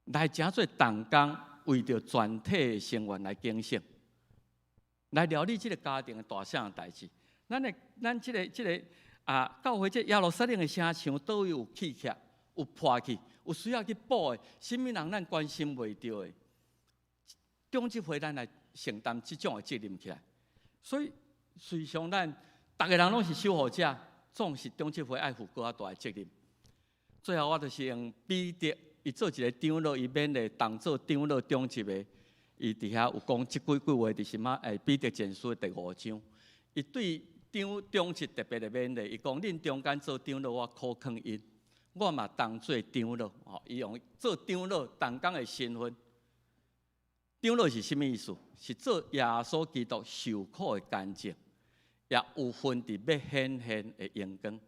來成做同工，為著全體的成員來警醒，來料理這个家庭的大小代誌。咱的咱這个這个啊，教會這耶路撒冷的城牆，佗位有起起，有破去，有需要去補的，啥物人咱關心袂著的，長執會咱來承擔這種的責任起來。所以，事實上咱逐个人攏是守護者，總是長執會愛負閣較大的責任。最後，我就是用彼得，伊做一个長老，伊勉勵當做長老長執的，伊佇遐有講這幾句話，就是馬彼得前書第五章，伊對長長執特別的勉勵，伊講恁中間做長老，我苦勸𪜶，我嘛當做長老，吼，伊用做長老同工的身份。長老是啥物意思？是做耶穌基督受苦的見證，也有份佇欲顯現的榮光。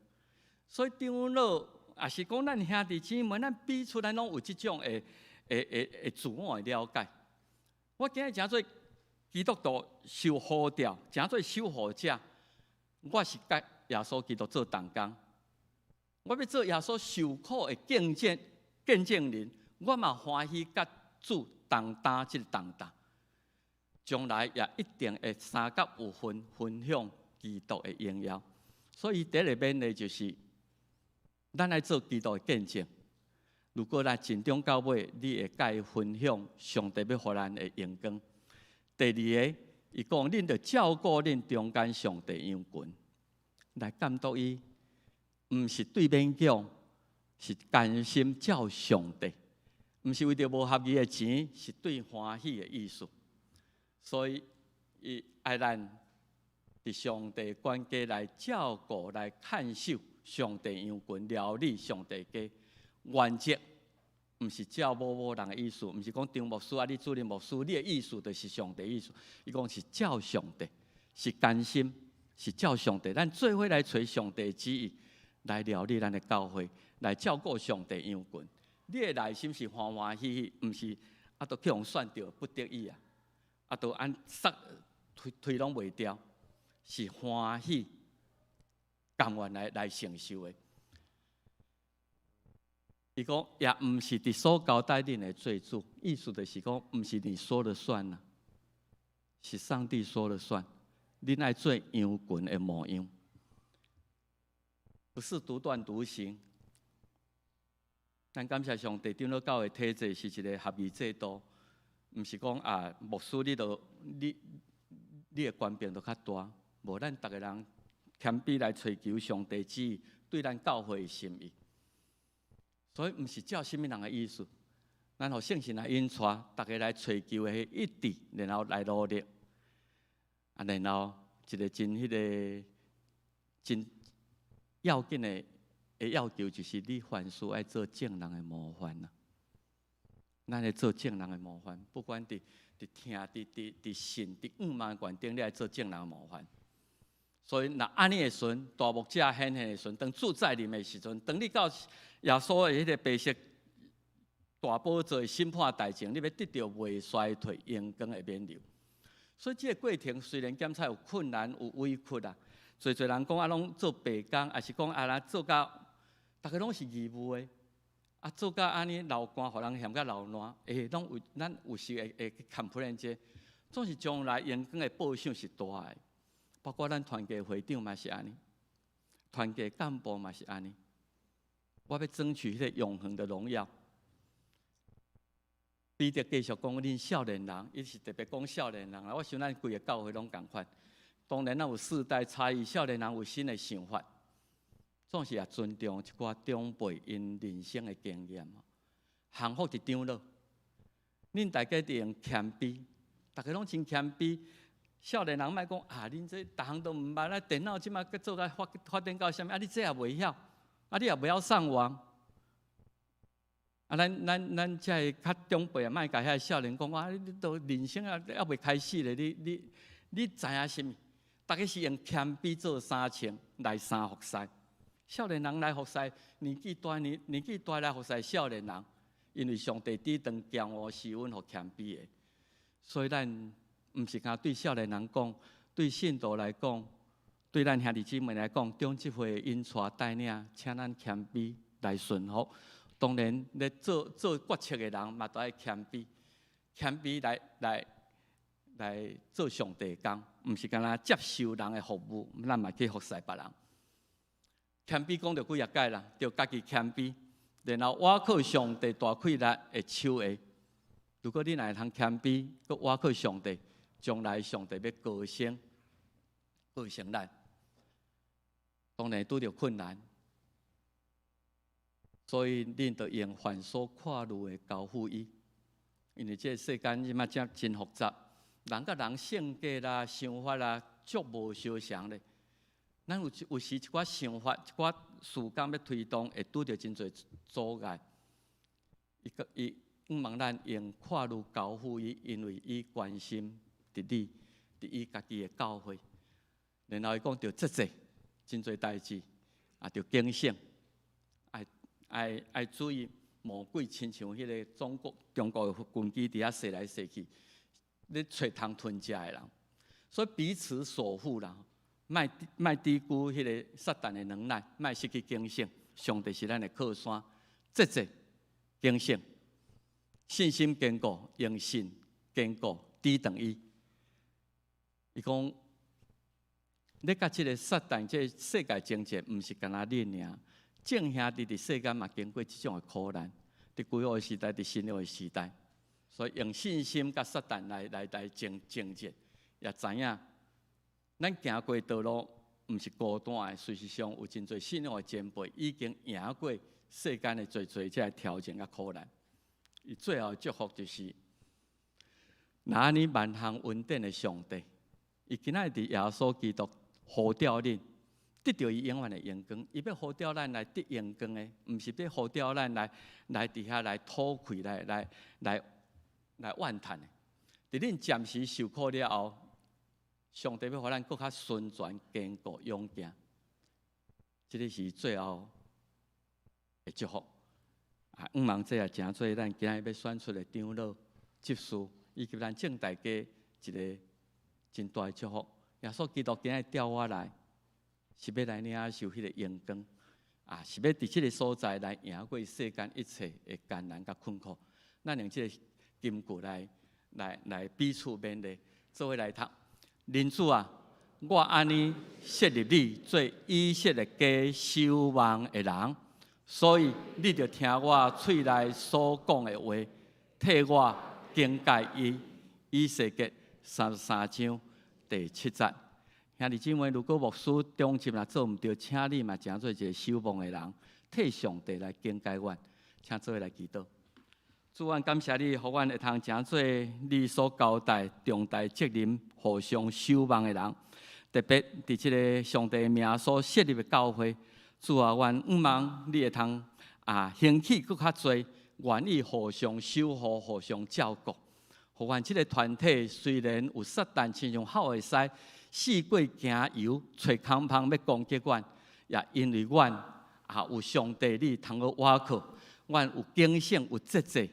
所以長老也是講咱兄弟姊妹，咱彼此咱攏有這種的、的、的、的自我的了解。我今日成做基督徒受呼召，成做守護者，我是佮耶穌基督做同工。我欲做耶穌受苦的見證見證人，我嘛歡喜佮主同擔這个重擔，將來也一定會相佮有份分享基督的榮耀。所以第一个勉勵就是，咱來做基督的見證。如果咱盡終到尾，你會佮伊分享上帝欲予咱的榮光。第二个，伊講恁著照顧恁中間上帝羊群，來監督伊，毋是對勉強，是甘心照上帝，毋是為著無合宜的錢，是對歡喜的意思。所以，伊愛咱佇上帝管家來照顧、來看守上帝羊群，料理上帝家。原則毋是照某某人的意思，毋是講張牧師啊，你主任牧師，你的意思就是上帝意思。伊講是照上帝，是甘心，是照上帝。咱做伙來揣上帝旨意，來料理咱的教會，來照顧上帝羊群。你的內心是歡歡喜喜，毋是啊，都去予選著不得已啊，啊，都按捒推推攏袂掉，是歡喜甘願來來承受的。伊講也毋是佇所交代恁的做主，意思就是講，毋是你說了算啦，是上帝說了算。恁愛做羊群的模樣，不是獨斷獨行。咱感謝上帝，長老教會體制是一個合議制度，毋是講啊，牧師你著你的權柄就較大，無咱逐个人謙卑來揣求上帝旨意，對咱教會的心意。所以毋是照啥物人的意思，咱予聖神來引帶，逐家來揣求的一致，然後來努力。啊，然後一個真彼个真要緊的要求，就是你凡事愛做眾人的模範啊。咱愛做眾人的模範，不管佇聽、佇信、佇向望觀頂，你愛做眾人的模範。所以，若按呢的時陣，大牧者顯現的時陣，當主再臨的時陣，當你到耶穌的彼个白色大寶座的審判台前，你欲得著袂衰退榮光的勉勵。所以，這个過程雖然檢查有困難、有委屈啊，濟濟人講啊，攏做白工，抑是講啊，若做甲，逐家攏是義務的，啊，做甲按呢流汗，予人嫌甲流爛，欸，攏有咱有時會去 complain 這，總是將來榮光的報賞是大的。包括咱團契會長嘛是按呢，團契幹部嘛是按呢。我欲爭取彼个永恆的榮耀。彼得繼續講，恁少年人，伊是特別講少年人啦。我想咱規个教會攏仝款。當然，咱有世代差異，少年人有新的想法，總是也尊重一寡長輩𪜶人生的經驗。幸福佇長老，恁大家佇用謙卑，逐家攏真謙卑。少年人莫講啊，恁這逐項都毋捌，啊電腦這馬閣做甲發展到啥物？啊，你這也袂曉，啊，你也袂曉上網。啊，咱這个較長輩啊，莫共遐少年講啊，你都人生啊，猶未開始咧，你知影啥物？逐家是用謙卑做衫穿來相服侍。少年人來服侍，年紀大來服侍少年人，因為上帝抵擋驕傲，施恩予謙卑的，所以咱毋是干對少年人講，對信徒來講，對咱兄弟姊妹來講，長執會引帶帶領，請咱謙卑來順服。當然，咧做決策的人嘛，都愛謙卑，謙卑來做上帝工，毋是干焦接受人的服務，咱嘛去服侍別人。謙卑講著幾仔擺啦，著家己謙卑，然後倚靠上帝大氣力的手下。如果你若會通謙卑，閣倚靠上帝，將來上帝欲高升，高升咱。當然拄著困難，所以恁著用凡所看慮的交付伊，因為這個世間這馬真真複雜，人佮人性格啦、想法啦，足無相像咧。咱有時一寡想法、一寡事工欲推動，會拄著真濟阻礙。伊向望咱用看慮交付伊，因為伊關心佇你，佇伊家己的教會。然後伊講著節制，真濟代誌，啊，著警醒，愛注意魔鬼親像彼个中國的軍機佇遐踅來踅去，咧揣通吞食的人。所以彼此守護啦，莫低估彼个撒旦的能耐，莫失去警醒。上帝是咱的靠山，節制警醒，信心堅固，用信堅固抵擋伊。伊講，你佮這个撒旦這个世界爭戰，毋是干焦恁爾。眾兄弟佇世間嘛經過這種的苦難，佇舊約時代，佇新約的時代，所以用信心佮撒旦來爭戰，也知影咱行過道路毋是孤單的，事實上有真濟信仰的前輩已經贏過世間的濟濟這个挑戰佮苦難。伊最後的祝福就是，若按呢萬項恩典的上帝，伊今仔日佇耶穌基督呼召恁，得著伊永遠的榮光。伊欲呼召咱來得榮光的，毋是欲呼召咱來佇遐來討氣，來怨嘆的。佇恁暫時受苦了後，上帝欲予咱閣較純全、堅固、勇健。這个是最後的祝福。啊，向望這也成做咱今仔日欲選出的長老、執事，以及咱眾大家一个真大的祝福。耶穌基督今仔日召我來，是欲來領受彼个榮光。是欲佇這个所在來贏過世間一切的艱難佮困苦。咱用這个金句來彼此勉勵，做伙來讀。人子啊，我按呢設立你做以色列家守望的人，所以你著聽我喙內所講的話，替我警戒伊。以西結33章第7節。兄弟姊妹，如果牧師中集若做毋著，請你嘛成做一个守望的人，替上帝來警戒阮，請做伙來祈禱。主，阮感謝你，予阮會通成做你所交代重大責任、互相守望的人。特別佇這个上帝名所設立的教會，主啊，阮向望你會通興起閣較濟，願意互相守護、互相照顧。予阮這个團體雖然有撒旦親像吼的獅，四界行遊，揣空縫欲攻擊阮，也因為阮有上帝你通好倚靠，阮有警醒、有節制，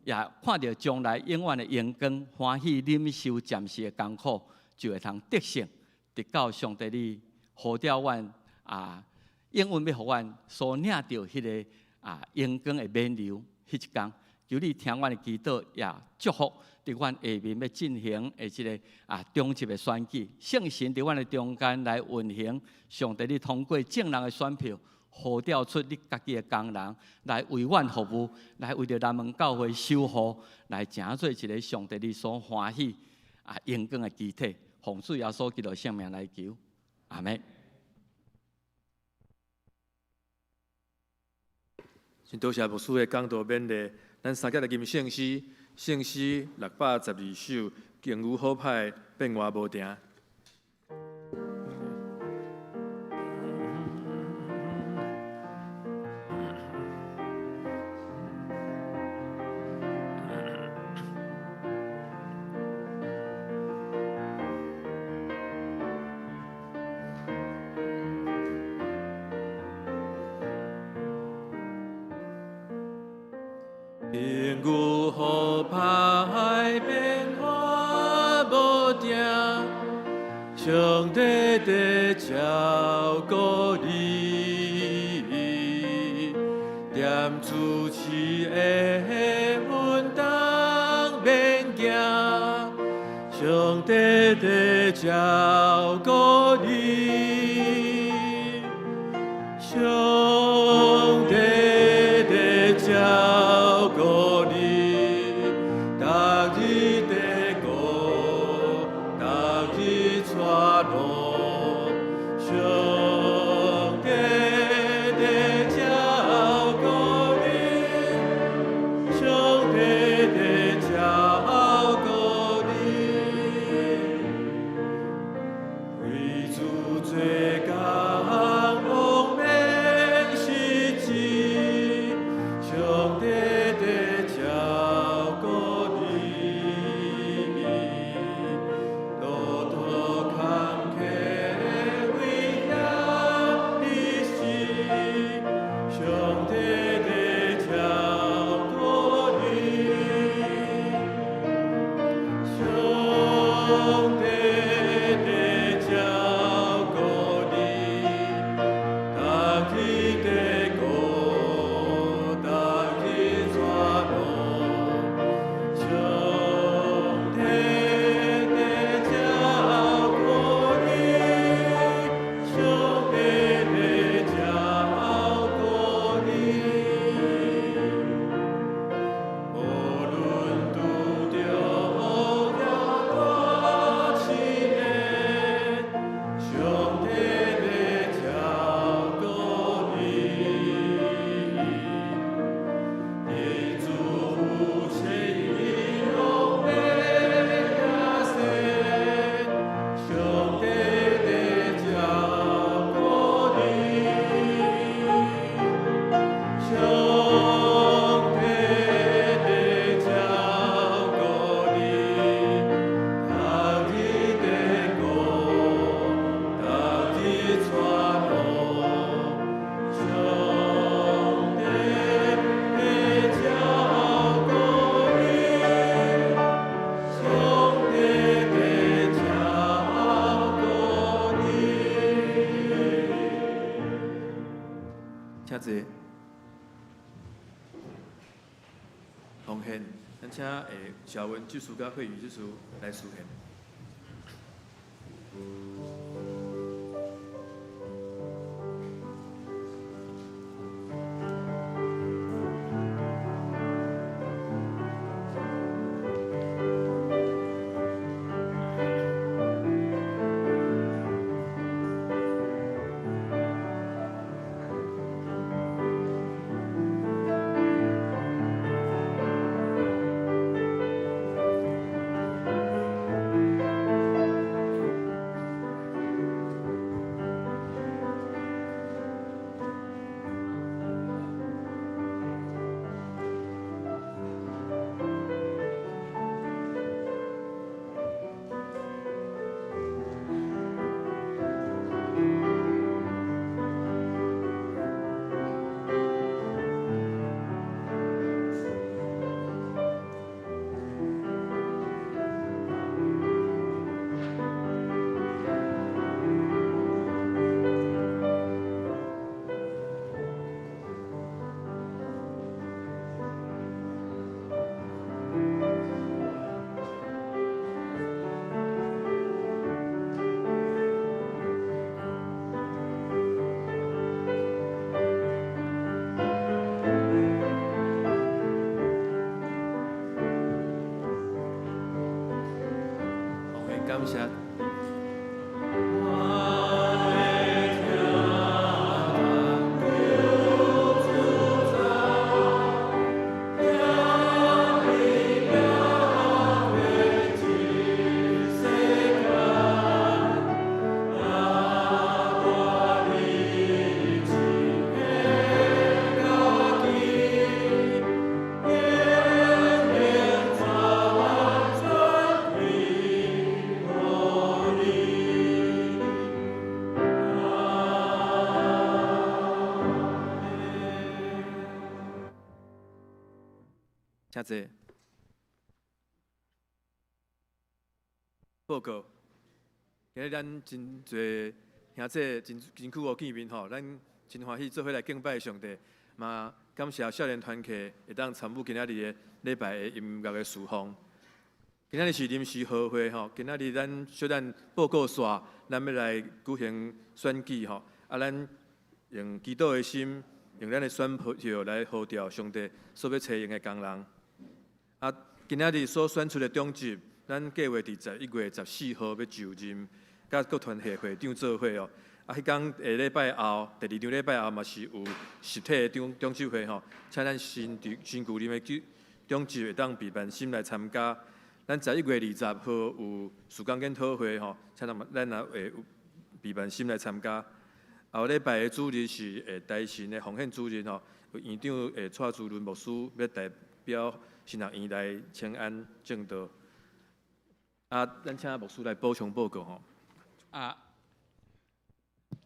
也看著將來永遠的榮光，歡喜忍受暫時的艱苦，就會通得勝，得到上帝你呼召阮永遠欲予阮所領著彼个榮光的勉勵，彼一工，求你聽阮的祈禱，也祝福佇阮下面欲進行的這个中集的選舉，聖神佇阮的中間來運行，上帝你通過眾人的選票，呼召出你家己的工人來為阮服務，來為著南門教會守護，來成做一个上帝你所歡喜榮光的肢體。奉主耶穌基督聖名來求，阿們。真多謝牧師的講道勉勵，咱三個來吟聖詩，聖詩612首，敬有好歹變換無定。平有好歹變化無定，上帝在照顧你，踮主持的運動免驚，上帝在照顧你，上帝在照顧你，逐日在顧，逐日帶路，上帝在照顧你，上帝在照顧你，為主做工，枉免失志，上帝在照顧你，路途坎坷。坐。奉獻，咱請小文執事佮惠宇執事來司獻。感謝。請坐。報告，今日咱真濟兄弟真真久無見面吼，咱真歡喜做伙來敬拜上帝，嘛感謝少年團契會當參與今仔日的禮拜的音樂的事奉。今仔日是臨時合會吼，今仔日咱小等報告煞，咱欲來舉行選舉吼，啊，咱用祈禱的心，用咱的選票來呼召上帝所欲採用的工人。啊，今仔日所選出的長執，咱計劃佇11月14號欲就任，佮各團契會長做伙哦。啊，彼工下禮拜後，第二場禮拜後嘛是有實體的長長執會吼，請咱新新舊任的長執會當備辦心來參加。咱11月20號有事工研討會吼，請咱咱也會備辦心來參加。後禮拜的主日是台神的奉獻主日吼，有院長蔡主任牧師欲代表神學院來請安證道。啊，咱請牧師來補充報告吼。啊，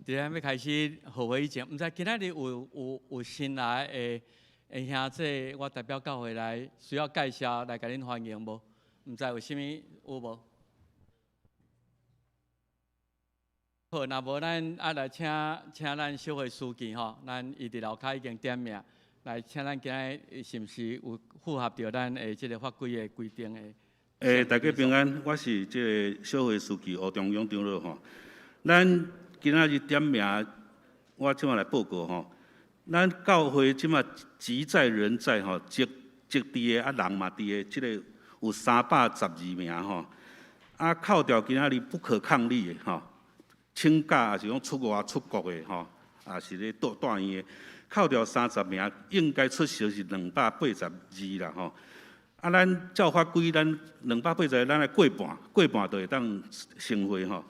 佇咱欲開始號會以前，毋知今仔日有有有新來的的兄弟，我代表教會來需要介紹來共恁歡迎無？毋知有啥物有無？好，若無咱啊來請請咱小會書記吼，咱伊佇樓跤已經點名，來請咱今日是毋是有符合著咱的這个法規的規定的？欸，大家平安，我是這个小會書記吳中勇長老吼。咱今仔日點名，我這馬來報告吼。咱教會這馬職在人在吼，職職佇的啊人嘛佇的，這个有312名吼。啊，扣掉今仔日不可抗力的吼，請假抑是講出外出國的吼，抑是咧住住院的，扣掉30名，應該出席是282啦吼。啊，咱照法規，咱280，咱愛過半，過半就會當成會吼。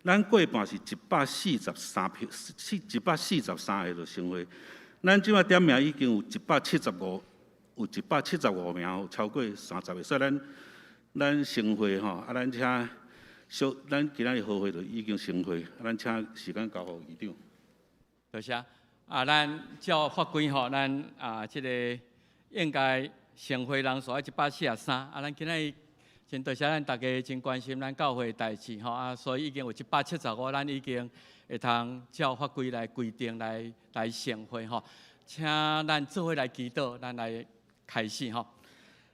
咱過半是143票，143個就成會。咱這馬點名已經有一百七十五，有175名，有超過30個，所以咱咱成會吼。啊，咱請小，咱今仔日號會就已經成會，啊，咱請時間交予議長。多謝。啊，咱照法規吼，咱啊，這个應該成會人數愛143。啊，咱今仔日真多謝咱大家真關心咱教會的代誌吼，啊，所以已經有175，咱已經會通照法規來規定來來成會吼。請咱做伙來祈禱，咱來開始吼。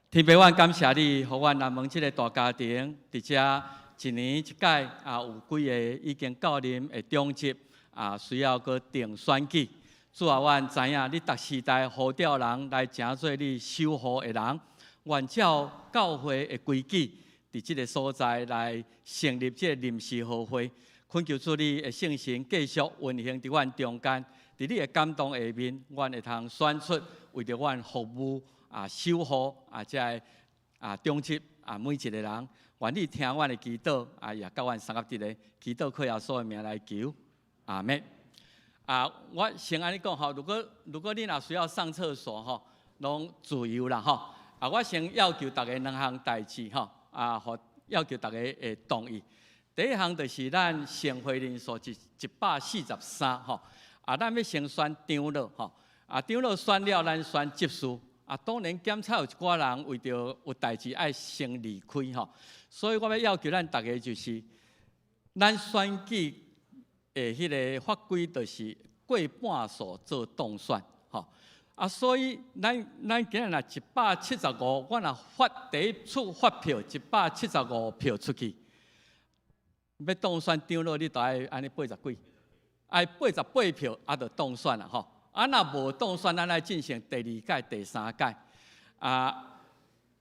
天父，阮感謝你，予阮南門這个大家庭，佇遮一年一屆啊，有幾个已經到任的長執啊，需要閣定選舉。主啊，阮知影你逐時代呼召人來成做你守護的人，願照教會的規矩，佇這个所在來成立這个臨時和會。懇求主你的聖神繼續運行佇阮中間，佇你的感動下面，阮會通選出為著阮服務啊、守護啊，這个啊長執啊每一个人，願你聽阮的祈禱啊，也佮阮相佮佇咧祈禱，靠耶穌的名來求，阿們。啊，我先按呢講吼，如果你若需要上廁所吼，攏自由啦吼。啊，我先要求逐家兩項代誌吼，啊，予要求逐家會同意。第一項就是咱成會人數是143吼，啊，咱欲先選長老吼，啊，長老選了，咱選執事。啊，當然檢查有一寡人為著有代誌愛先離開吼，所以我欲要求咱逐家就是，咱選舉的彼个法規就是過半數做當選，吼。啊，所以咱今日若175，我若發第一次發票一百七十五票出去，欲當選長老，你著愛按呢八十幾，愛88票啊，就當選啦，吼。啊，若無當選，咱愛進行第二屆、第三屆。啊，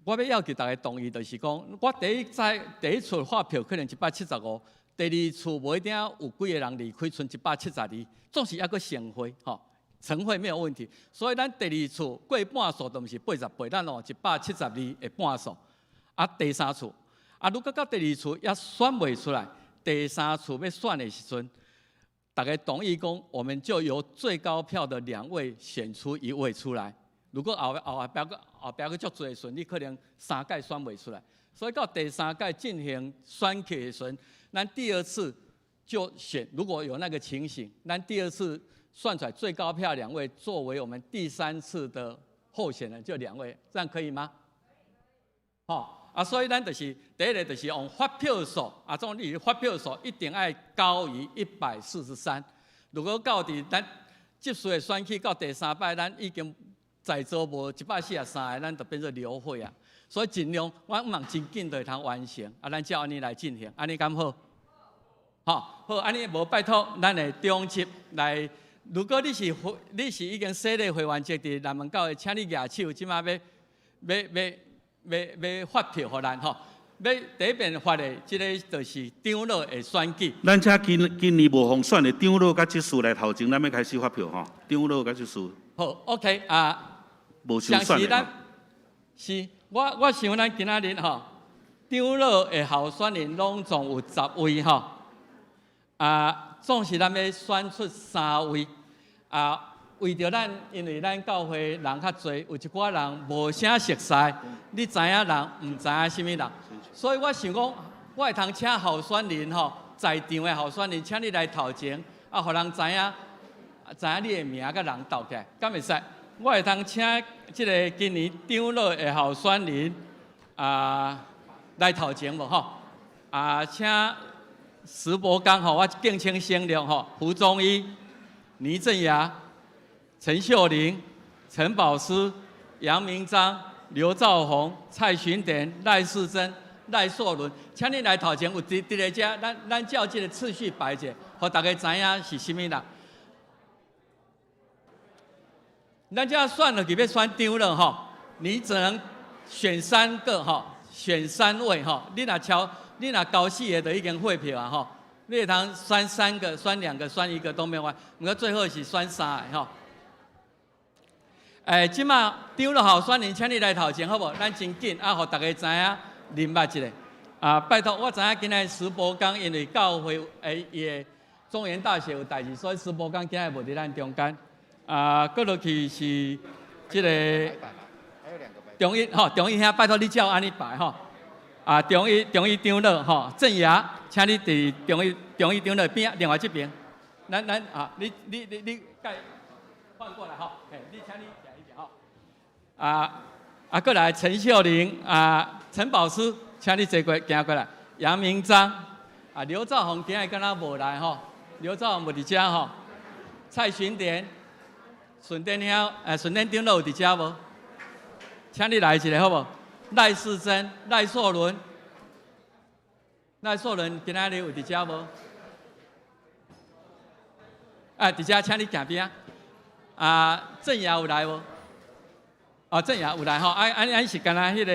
我欲要求逐家同意，就是講，我第一次第一次發票可能一百七十五，第二次無一定有幾个人離開，賰172，總是猶閣成會，吼，成會沒有問題。所以咱第二次過半數都毋是八十八，咱哦一百七十二的半數。啊，第三次，啊，如果到第二次猶選袂出來，第三次欲選的時陣，逐家同意講，我們就由最高票的兩位選出一位出來。如果後壁閣足濟時陣，你可能三屆選袂出來。所以到第三屆進行選舉的時陣，咱第二次就選，如果有那個情形，咱第二次算出來最高票兩位作為我們第三次的候選人，就兩位，這樣可以嗎？好。啊，所以咱就是第一个就是用發票數，啊，總你發票數一定愛高於143。如果到佇咱執事的選舉到第三擺，咱已經在座無143个，咱就變做流會啊。所以盡量，我望真緊就會通完成，啊，咱照按呢來進行，按呢敢好？好，好，按呢無拜託咱的長執來。如果你是已經洗禮會員籍佇南門教會，請你舉手，這馬欲發票予咱吼，欲第一遍發的，這个就是長老的選舉。咱請今年無予選的長老佮執事來頭前，咱欲開始發票吼。長老佮執事。好，OK 啊。無受選的。是，我想咱今仔日吼，長老的候選人攏總有10位吼，啊，總是咱欲選出三位，啊。為著咱，因為咱教會人較濟，有一寡人無啥熟似，你知影人，毋知影啥物人，所以我想講，我會通請候選人吼，在場的候選人，請你來頭前，啊，予人知影，知影你的名佮人鬥起來，敢會使？我會通請這个今年長老的候選人啊來頭前無吼？啊，請石博剛吼，我敬請省略吼，胡宗一、倪鎮雅、陳秀玲、陳寶師、楊明章、劉兆宏、蔡尋典、賴世珍、賴碩倫，請你來頭前，有佇咧遮，咱照這个次序排者，予逐家知影是啥物人。咱這選落去欲選長老吼，你只能選三個吼，選三位吼。你若超，你若交四个，就已經廢票啊吼。你會通選三個、選兩個、選一個都沒有關係，毋過最後是選三个吼。欸，這馬長老候選人，請你來頭前好無？咱真緊啊，予逐家知影，明白一下。啊，拜託，我知影今仔石博剛因為教會欸伊的中原大學有代誌，所以石博剛今仔無佇咱中間。啊，閣落去是這个中一吼，中一兄，拜託你照按呢排吼。啊，中一中一長老吼，鄭雅，請你佇中一長老邊另外這邊。咱啊，你蓋換過來吼，嘿，你請你。啊啊，閣來陳秀玲啊，陳寶師，請你坐過行過來。楊明章啊，劉兆宏今仔敢若無來吼，劉兆宏無佇遮吼。蔡尋典、順典兄，順典長老有佇遮無？請你來一下好無？賴世珍、賴碩倫、賴碩倫今仔日有佇遮無？啊，佇遮，請你行邊仔。啊，鄭雅有來無？哦，鄭雅有來吼。啊啊，啊是敢若彼个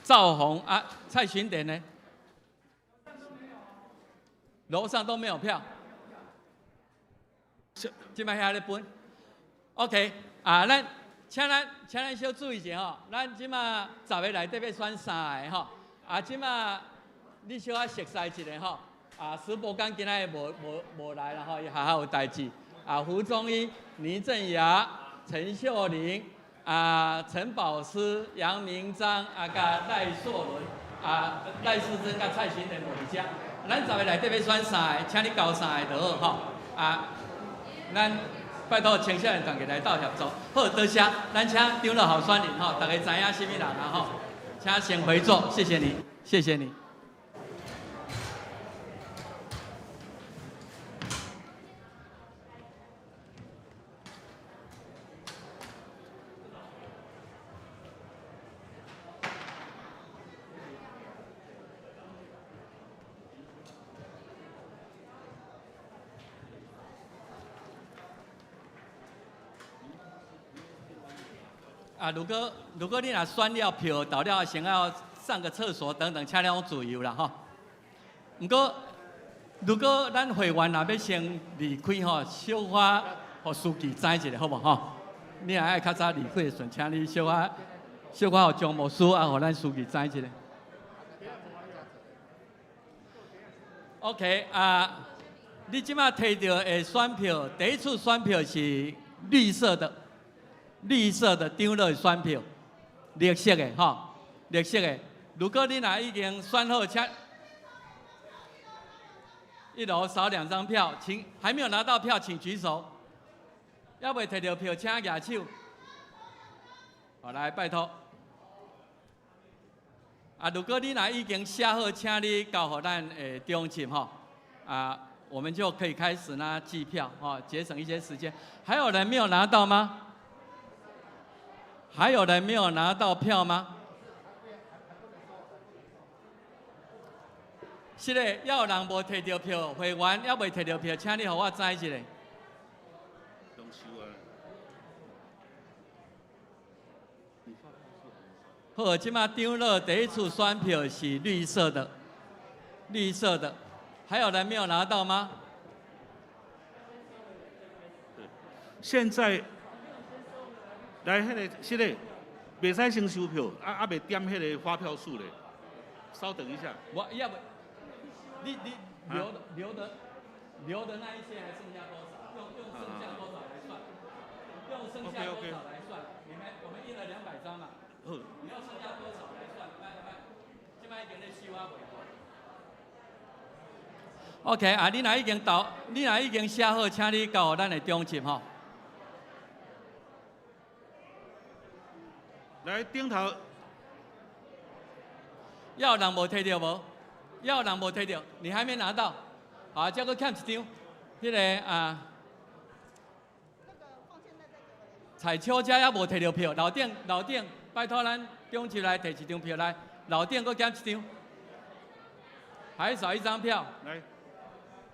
趙紅啊，蔡尋典呢？樓上都沒有票。這擺遐咧分。OK，啊，咱請咱請咱小注意一下吼，咱這馬十个內底欲選三个吼，啊，這馬你小可熟似一下吼，啊，石博剛今仔日無無無來啦吼，伊學校有代誌。啊，胡宗一、倪正雅、陳秀玲、啊，陳寶師、楊明章、啊，佮賴碩倫、啊，賴世珍佮蔡尋典無佇遮，咱十个內底欲選三個，請你交三个就好吼，啊，咱。拜託青少年團結來鬥協助，好，多謝，咱請長老候選人吼，大家知影啥物人啊吼，請先回座，謝謝你，謝謝你。啊，如果如果你若選了票，投了想要上個廁所等等，請你攏自由啦吼。毋過，如果咱會員若欲先離開吼，小可予司機知一下好無吼？你若愛較早離開的時陣，請你小可小可予張牧師啊，予咱司機知一下。OK 啊，你這馬提著的選票，第一次選票是綠色的。綠色的長老的選票，綠色的吼，綠色的。如果你若已經選好，請一樓少兩張票，請還沒有拿到票，請舉手。猶未提著票，請舉手。好，來拜託。啊，如果你若已經寫好，請你交予咱的中執吼。啊，我們就可以開始呢計票，吼，節省一些時間。還有人沒有拿到嗎？還有人沒有拿到票嗎？是的，猶有人無提著票，會員猶未提著票，請你予我知一下。好，這馬長老第一次選票是綠色的，綠色的，還有人沒有拿到嗎？現在。來，彼个是咧，袂使先收票，啊啊未點彼个發票數咧，稍等一下。我要不，你你留的留的留的那一些還剩下多少？用用剩下多少來算？用剩下多少來算？你們我們印了200張嘛？你要剩下多少來算？來來，這擺已經咧收啊未？OK，啊，你若已經投，你若已經寫好，請你交予咱的中執吼。來頂頭，猶有人無提著無？猶有人無提著？你還沒拿到？好，這閣欠一張，彼个啊，彩秋遮猶無提著票，樓頂樓頂，拜託咱中執來提一張票來，樓頂閣減一張，還少一張票。來，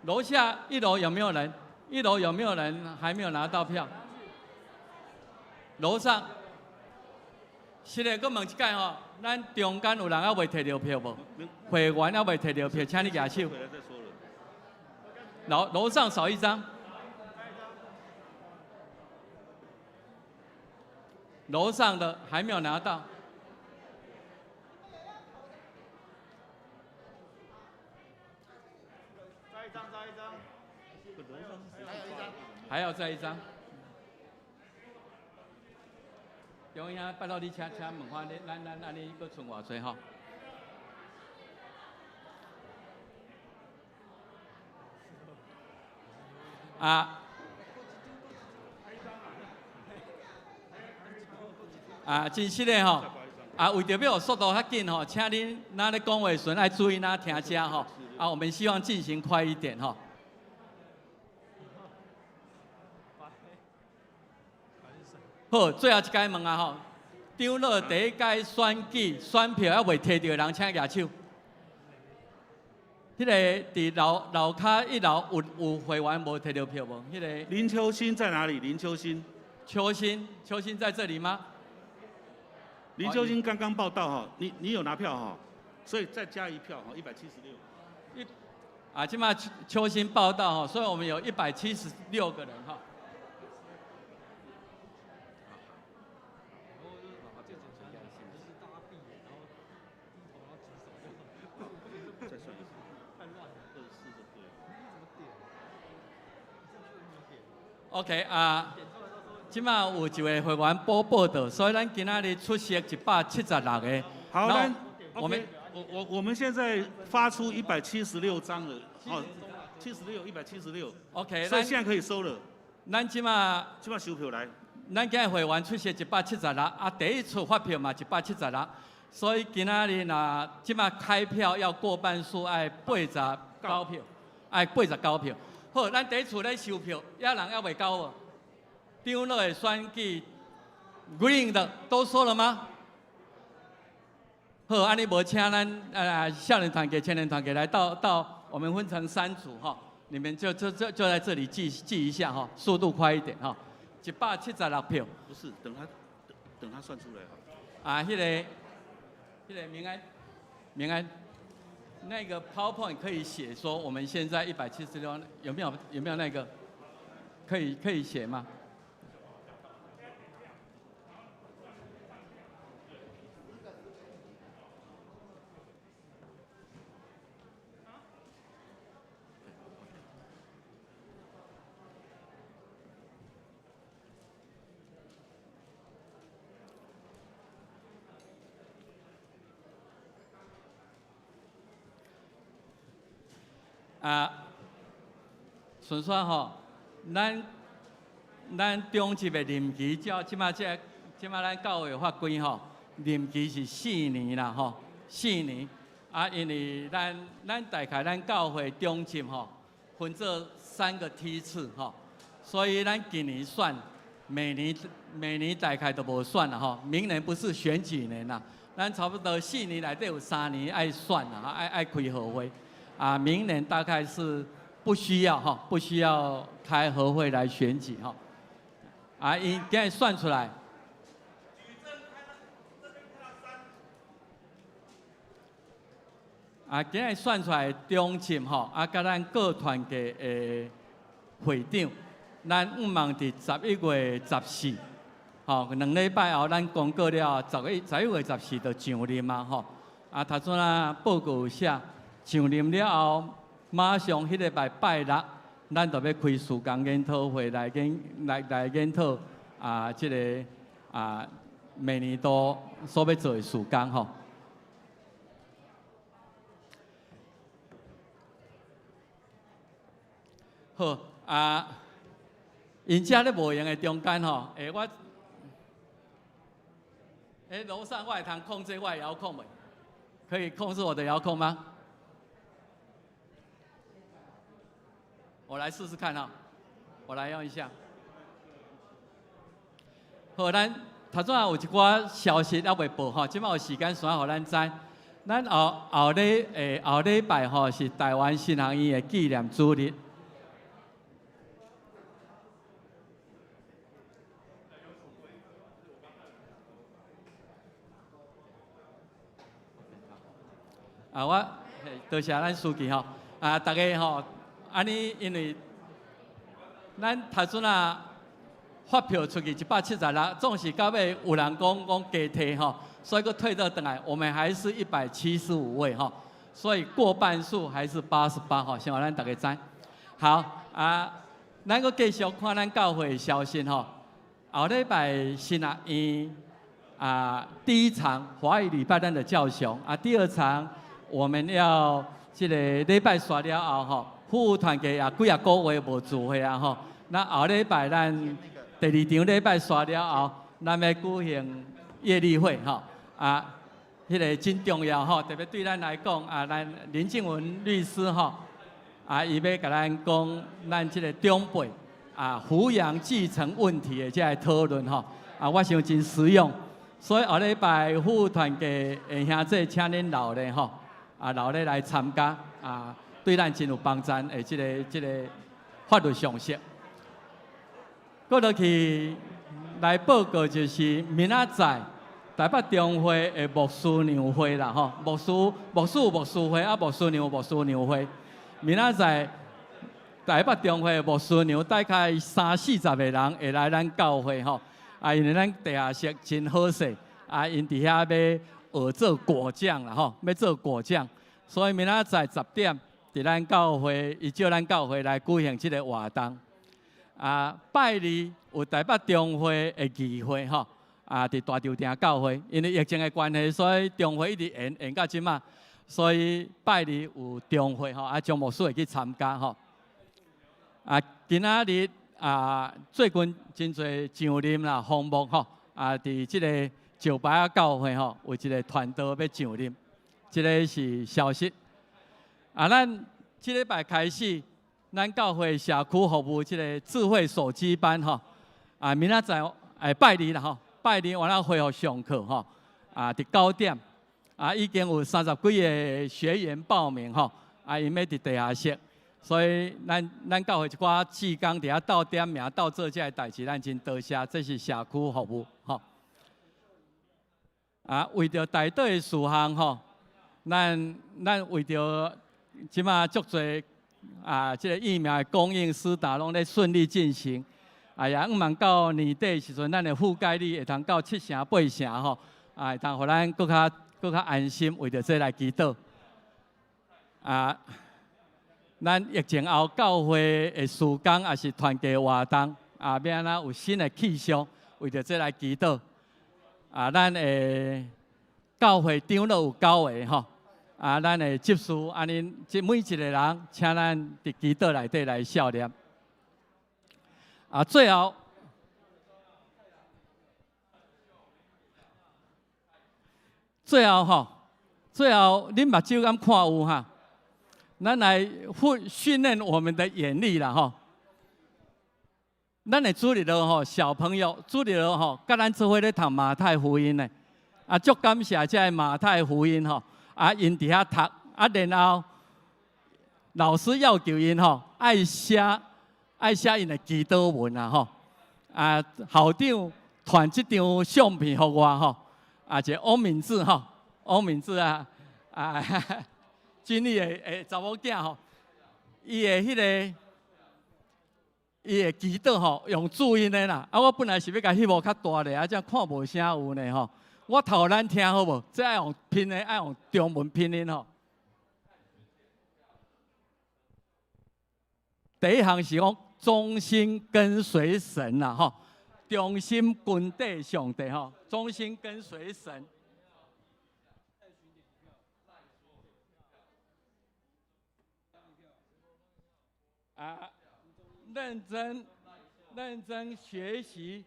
樓下一樓有沒有人？一樓有沒有人還沒有拿到票？樓上。是的，閣問一擺吼，咱中間有人猶未提著票無？會員猶未提著票，請你舉手。樓樓上少一張。樓上的還沒有拿到。再一張，再一張。還要再一張。中兄，拜託你請請問看，咱咱按呢閣賰偌濟吼？啊啊，真實的吼！啊，為著欲速度較緊吼，請恁若咧講話時陣愛注意哪聽遮吼。啊，我們希望進行快一點吼。好，最後一擺問啊吼，長老第一屆選舉選票猶未提著的人，請舉手。彼個佇樓樓跤一樓有有會員無提著票無？彼個林秋興在哪裡？林秋興，秋興，秋興在這裡嗎？林秋興剛剛報到哈，你有拿票哈，所以再加一票哈，176。一啊，這馬秋興報到哈，所以我們有176個人哈。再算一次，24就對了。 OK 啊，這馬有一位會員補報到，所以咱今仔日出席176個。好，咱我們我們現在發出176張了，哦，七十六，一百七十六。 OK，所以現在可以收了。咱這馬這馬收票來。咱今日會員出席176，啊，第一次發票嘛176，所以今仔日若這馬開票要過半數，愛89票，愛89票。好，咱第一次咧收票，猶人猶未到無？長老的選舉，green 的都收了嗎？好，按呢無請咱少年團契、青年團契來到到，我們分成三組哈，你們就在這裡記記一下哈，速度快一點哈，176票。不是，等他等他算出來哈。啊，彼個明安，明安。那個 PowerPoint 可以寫說我們現在176，有沒有那個？可以寫嗎？啊，順紲吼，咱中執的任期，照這馬這這馬咱教會法規吼，任期是四年啦吼，四年。啊，因為咱大概咱教會中執吼，分做三個梯次吼，所以咱今年選，每年大概都無選啦吼。明年不是選舉年啦，咱差不多四年內底有三年愛選啦，愛開合會。啊，明年大概是不需要哈，不需要開合會來選舉哈。啊，應該算出來。啊，今日算出來中執吼，啊，佮咱各團契的會長，咱向望佇11月14，吼，2禮拜後咱公告了，11月14就上任啊吼。啊，頭先仔報告有寫。上任了後，馬上彼禮拜拜六，咱就欲開事工研討會來研來來研討啊，這个啊每年度所欲做的事工吼。好啊，𪜶遮咧無閒的中間吼，欸我，欸樓上我會通控制我的遙控袂？可以控制我的遙控嗎？我來試試看哈，我來用一下。好，咱頭先有一寡消息猶未報吼，這馬有時間先予咱知。咱後後禮後禮拜吼是台灣神學院的紀念主日。啊，我多謝咱書記吼，啊，大家吼。按呢，因為咱頭陣啊發票出去176，總是到尾有人講加提吼，所以閣退倒轉來，我們還是175位吼，所以過半數還是88吼，希望咱大家知。好啊，咱閣繼續看咱教會的消息吼。後禮拜神學院啊，第一場華語禮拜咱的教雄啊，第二場我們要這个禮拜煞了後吼。夫婦團契也幾仔個月無聚會啊吼，那後禮拜咱第二場禮拜煞了後，咱欲舉行業力會吼，啊，彼个真重要吼，特別對咱來講啊，咱林靜文律師吼，啊，伊欲共咱講咱這个長輩啊撫養繼承問題的這个討論吼，啊，我想真實用。所以後禮拜副團契的兄弟請恁留咧吼，啊留咧來參加，啊對咱真有幫助的這個法律常識。閣落去來報告就是明仔載台北中會的牧師娘會啦吼，牧師有牧師會，啊牧師娘有牧師娘會。明仔載台北中會的牧師娘大概三四十個人會來咱教會吼，啊因為咱地下室真好勢，啊𪜶佇遐欲學做果醬啦吼，欲做果醬，所以明仔載10點佇咱教會，伊招咱教會來舉行這個活動。啊，拜二有台北中會的聚會吼，啊，佇大稻埕教會，因為疫情的關係，所以中會一直延延到這馬，所以拜二有中會吼，啊，張牧師會去參加吼。啊，今仔日啊，最近真濟上任啦，訪牧吼，啊，佇這个石牌仔教會吼，有一个傳道欲上任，這个是消息。啊，咱這禮拜開始，咱教會社區服務這个智慧手機班吼，啊，明仔載哎拜二啦吼，拜二完了恢復上課吼，啊，佇9點，啊，已經有三十幾个學員報名吼，啊，𪜶欲佇地下室。所以咱教會一寡志工佇遐鬥點名、鬥做這个代誌，咱真多謝，這是社區服務吼。啊，為著代禱的事項吼，咱為著這馬足濟啊，這个疫苗的供應施打攏咧順利進行。啊，也向望到年底的時陣，咱的覆蓋率會通到七成八成吼，啊，會通予咱閣較安心，為著這來祈禱。啊。咱疫情後教會的事工，抑是團契活動，啊，欲按怎有新的氣象，為著這來祈禱。啊，咱的教會長老有九个吼，啊，咱的執事按呢，這每一个人，請咱佇祈禱內底來數念。啊，最後，最後吼，最後恁目睭敢看有哈？咱來訓練我們的眼力啦吼。咱的主日學吼，小朋友主日學吼，佮咱做伙咧讀馬太福音呢。啊，足感謝這个馬太福音吼，啊，𪜶佇遐讀，啊，然後老師要求𪜶吼，愛寫𪜶的祈禱文啊吼。啊，校長傳這張相片予我吼，啊，一個翁敏志吼，翁敏志啊，啊。經理的查某囝吼，伊的祈禱吼，用注音的啦。啊，我本來是欲共翕予較大咧，啊，這樣看無啥有呢吼。我讀予咱聽好無？這愛用拼的，愛用中文拼音吼。第一項是講忠心跟隨神啦吼，忠心跟綴上帝吼，忠心跟隨神。啊，認真認真學習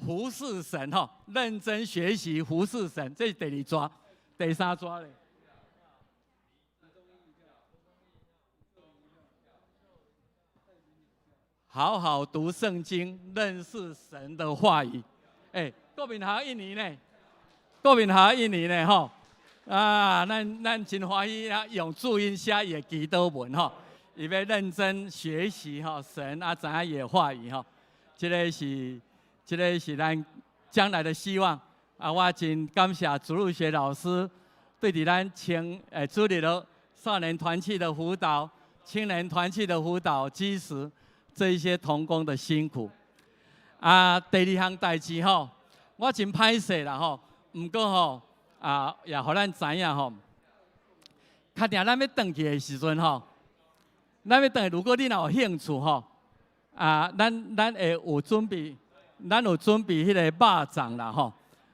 服侍神吼，認真學習服侍神，這是第二逝，第三逝咧。好好讀聖經，認識神的話語。欸，國民學一年呢，國民學一年呢，吼啊，咱真歡喜啊，用注音寫伊的祈禱文吼。伊欲認真學習吼神啊，知影伊的話語吼，這个是咱將來的希望啊！我真感謝主日學老師對佇咱主日學少年團契的輔導、青年團契的輔導，支持這一些同工的辛苦。啊，第二項代誌吼，我真歹勢啦吼，毋過吼啊，也予咱知影吼，較定咱欲轉去的時陣吼。咱欲轉去，如果你若有興趣吼，啊，咱會有準備，咱有準備彼個肉粽啦吼。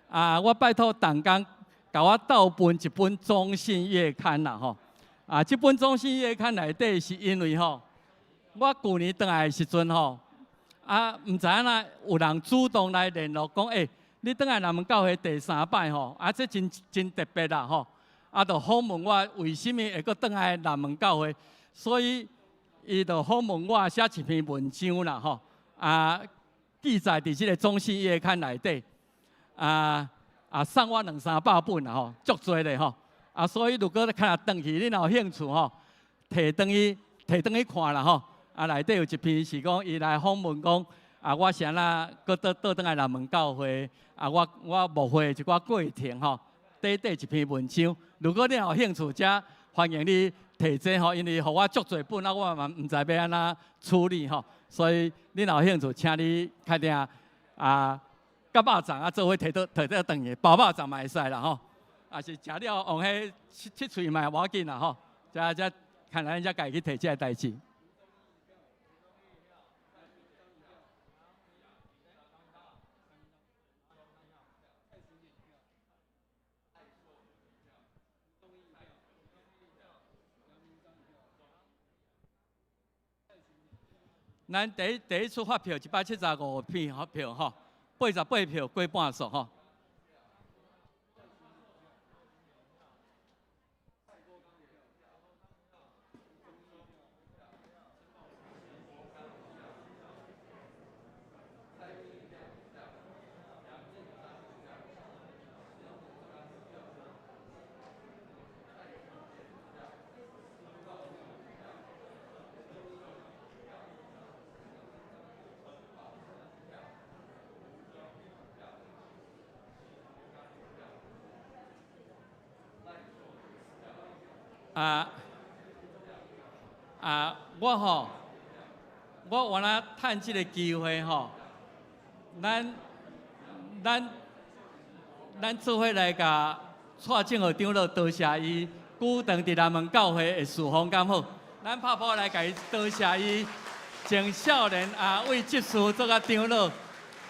啊，我拜託同工，共我鬥分一本《中信月刊》啦吼。啊，這本《中信月刊》內底是因為吼，我舊年轉來的時陣吼，啊，毋知影哪有人主動來聯絡講，欸，你轉來南門教會第三擺吼，啊，這真特別啦吼。啊，就訪問我為啥物會閣轉來南門教會，所以。伊就訪問我寫一篇文章啦吼，啊，記載佇這個中信月刊內底，送我兩三百本啦吼，足濟咧吼。所以如果較若轉去，你若有興趣吼，提轉去提轉去看啦吼。內底有一篇是講，伊來訪問講，我是按怎閣倒倒轉來南門教會，我牧會一寡過程吼，短短一篇文章。如果你若有興趣，遮歡迎你提這吼，因為予我足濟本，我嘛毋知欲按怎處理吼，所以你若有興趣，請你確定佮肉粽做伙提倒提倒轉去，包肉粽嘛會使啦吼。是食了用彼切切喙嘛無要緊啦吼，遮遮看咱遮家己去提這个代誌。咱第一第一次發票175片發票吼，88票過半數吼。我吼，我原來趁這个機會吼，咱咱咱做伙來共蔡正和長老多謝伊久長佇南門教會的侍奉，敢好？咱拍噗來共伊多謝伊，從少年位執事做甲長老，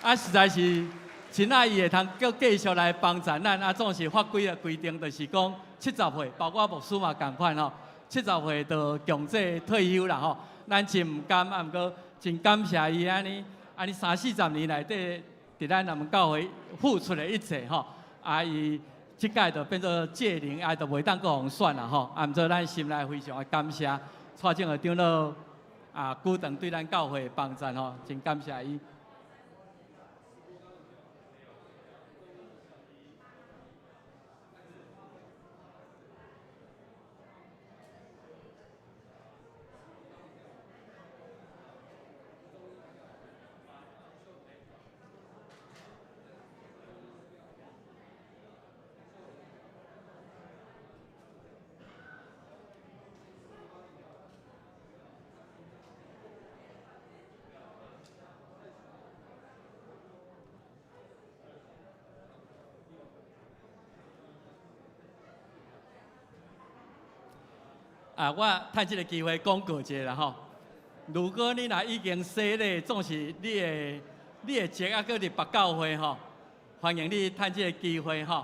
實在是真愛伊會通閣繼續來幫助咱。總是法規的規定，就是講70歲，包括牧師嘛仝款吼，70歲就強制退休啦吼。咱真毋甘，毋過真感謝伊按呢按呢三四十年內底，佇咱南門教會付出的一切吼。伊這屆就變做屆齡，就袂當閣予選啦吼。毋過咱心內非常的感謝蔡正和長老久長對咱教會的幫助吼，真感謝伊。我趁這个機會廣告一下啦吼。如果你若已經洗禮，總是你的你的籍猶閣佇別教會吼，歡迎你趁這个機會吼，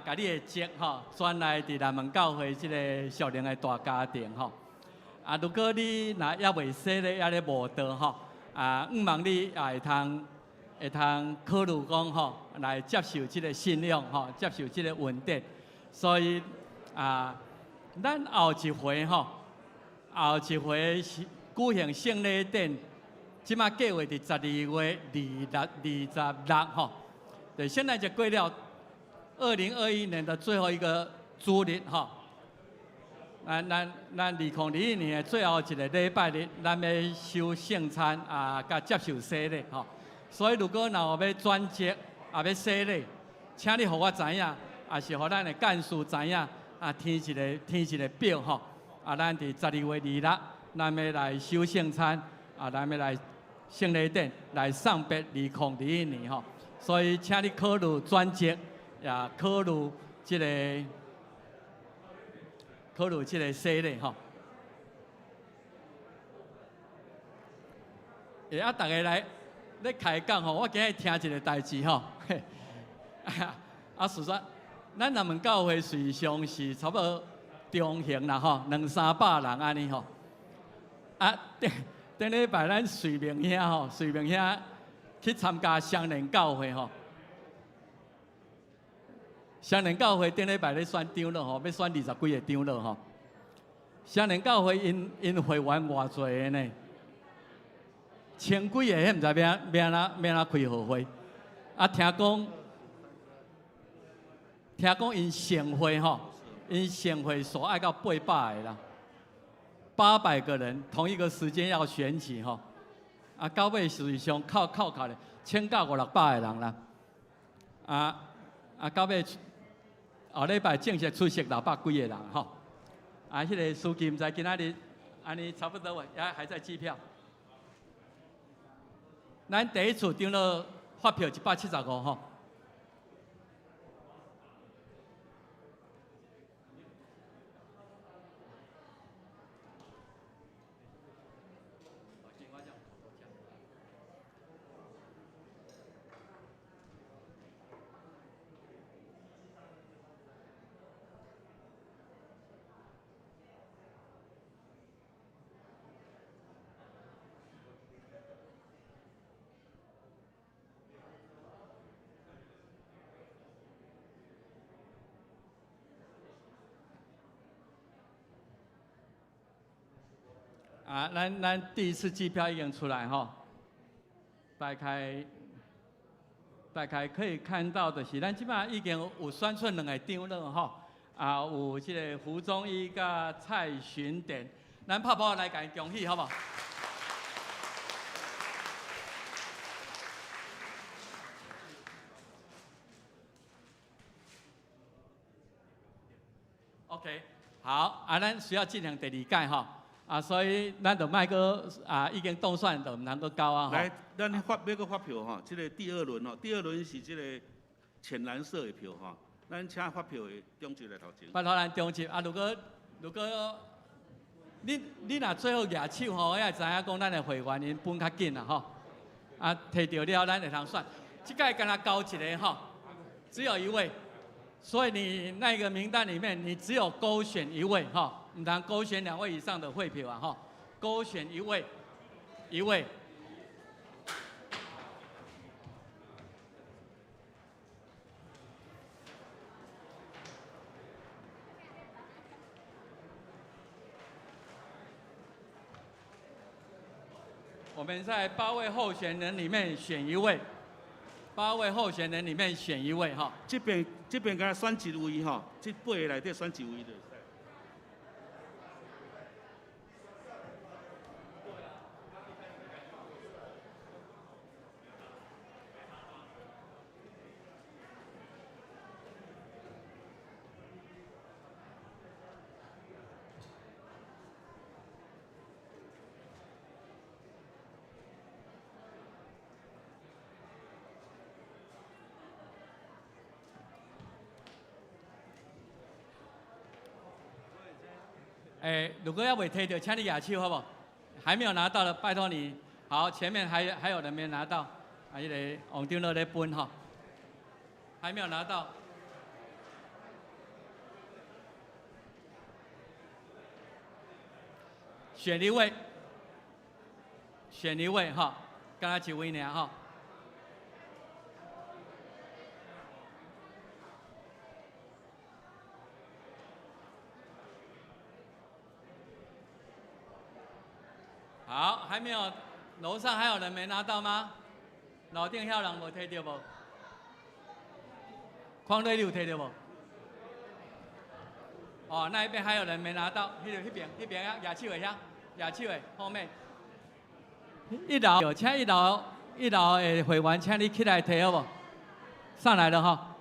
共你的籍吼轉來佇南門教會這个屬靈的大家庭吼。如果你若猶未洗禮，猶咧慕道吼，向望你也會通會通考慮講吼，來接受這个信仰吼，接受這个恩典。所以咱後一回吼，後一回是舉行聖禮典，這馬計劃佇12月26吼。對，現在就過了2021年的最後一個主日吼。咱咱咱2021年的最後一个禮拜日，咱欲守聖餐佮接受洗禮吼。所以如果若有欲轉籍欲洗禮，請你予我知影，抑是予咱的幹事知影。填一个填一个表吼，咱佇12月26，咱欲來守聖餐，咱欲來聖禮典來送別2021年吼，所以請你考慮轉籍，也考慮這个考慮這个洗禮吼。逐家來咧開講吼，我今日聽一个代誌吼，事實。咱南門教會隨常是差不多中型啦吼，兩三百人按呢吼。頂頂禮拜咱瑞明兄吼，瑞明兄去參加雙連教會吼。雙連教會頂禮拜咧選長老吼，欲選20幾个長老吼。雙連教會𪜶𪜶會員偌濟个呢？千幾個，彼毋知欲按怎開號會。啊，聽講𪜶盛會吼，𪜶盛會數愛到800個啦，800個人同一個時間要選舉吼。啊，到尾事實上扣扣扣咧，千到五六百個人啦。啊，到尾後禮拜正式出席600幾個人吼。啊，彼個司機毋知今仔日按呢差不多無，也還在計票。咱第一次長老發票175吼。啊，咱第一次計票已經出來吼，大概可以看到的是，咱這擺已經有選出兩個長老吼，啊，有這個胡宗一佮蔡尋典，咱拍噗仔來共伊恭喜好無？OK，好，啊，咱需要進行第二屆吼。啊，所以咱就莫閣啊，已經當選就毋通閣搞啊。來，咱發欲閣發票吼，這個第二輪吼，第二輪是這個淺藍色的票吼，咱請發票的長執來頭前。拜託咱長執啊，如果你若最後舉手吼，我也知影講咱的會員𪜶分較緊啦吼。啊，提著了咱會通選，這屆干焦勾一个吼，只有一位，所以你那個名單裡面，你只有勾選一位吼。毋通勾選兩位以上的會票啊！吼，勾選一位，一位。我們在八位候選人裡面選一位，八位候選人裡面選一位哈。這邊敢選一位吼，這八个內底選一位就會使。欸，如果猶未提著，請你舉手好無？還沒有拿到的，拜託你。好，前面還有人沒拿到，啊，彼个王長老咧分吼，還沒有拿到。選一位，選一位哈，敢若一位爾吼。好，還沒有，樓上還有人沒拿到嗎？樓頂遐人無提著無？匡瑞你有提著無？哦，那一邊還有人沒拿到，彼邊啊，舉手的遐，舉手的後面。一樓，請一樓的會員，請你起來提好無？上來了哈。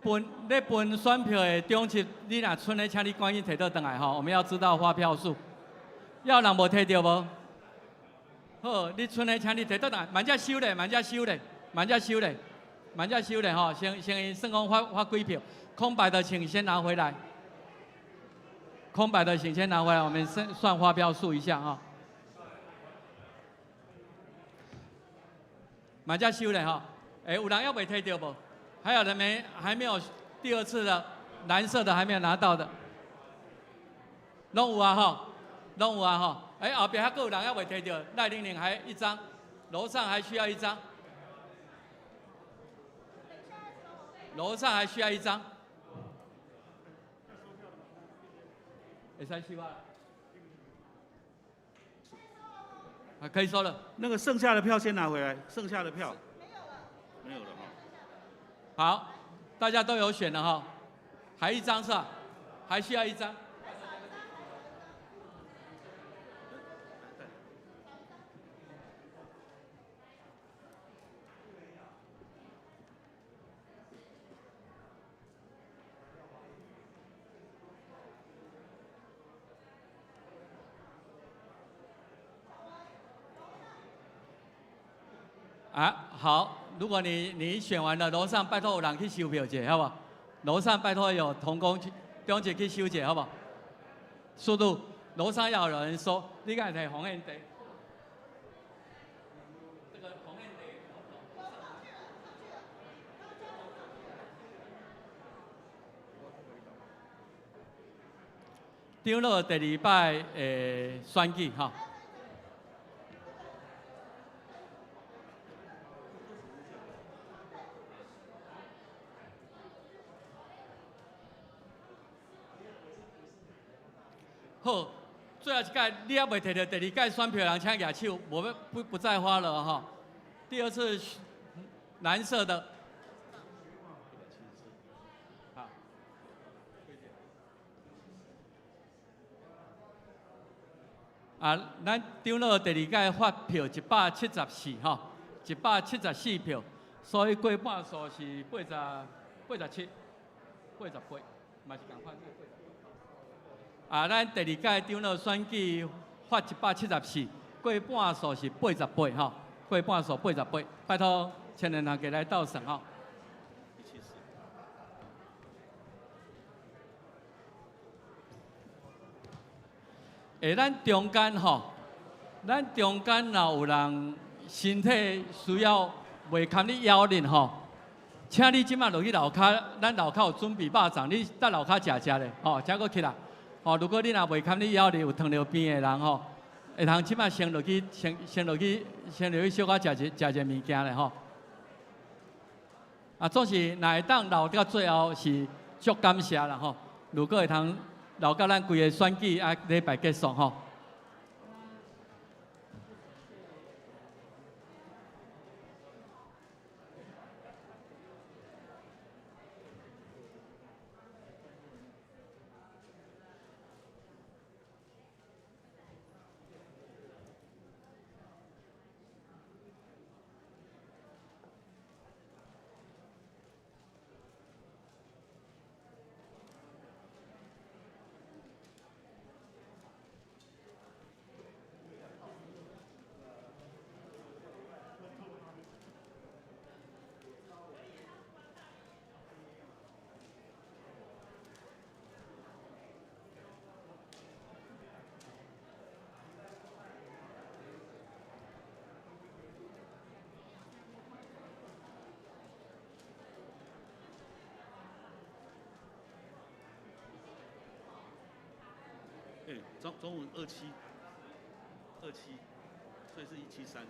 分咧分選票的長執，你若賰咧，請你趕緊提倒轉來吼。我們要知道發票數。猶有人無提著無？好，你賰咧，請你提倒轉來，慢才收咧，慢才收咧，慢才收咧，慢才收咧吼。先算講發幾票，空白的請先拿回來。空白的請先拿回來，我們算算發票數一下哈。慢才收咧吼。欸，有人猶未提著無？還有人沒？還沒有第二次的藍色的還沒有拿到的，攏有啊吼。攏有啊吼，欸，後壁還閣有人猶未提著，賴玲玲還一張，樓上還需要一張，樓上還需要一張，會使收啊？啊，可以收了。那個剩下的票先拿回來，剩下的票沒有了，沒有了哈。好，大家都有選了哈，還一張是吧？還需要一張。啊，好，如果你選完了，樓上拜託有人去收票者，好無？樓上拜託有同工去，中姐去收者，好無？速度，樓上要有人收，你敢提紅線地？這個紅線地。長老第二擺的選舉，哈。好，最後一屆你猶未提著第二屆選票人，請舉手，無欲不再發了哈。第二次藍色的，好，啊，咱長老第二屆發票174吼，174票，所以過半數是87、88，嘛是仝款。啊，咱第二屆長老選舉發174，過半數是88吼，過半數88，拜託青年同家來鬥算吼。欸，咱中間吼，咱中間若有人身體需要袂堪你枵日吼，請你這馬落去樓跤，咱樓跤有準備肉粽，你佇樓跤食食咧，吼，才閣起來。吼，如果你若袂堪你枵日有糖尿病的人吼，會通這馬先落去，先落去，先落去小可食一食一物件咧吼。啊，總是若會當留到最後是足感謝啦吼。如果會通留到咱規个選舉啊禮拜結束吼。中文27，27，所以是173。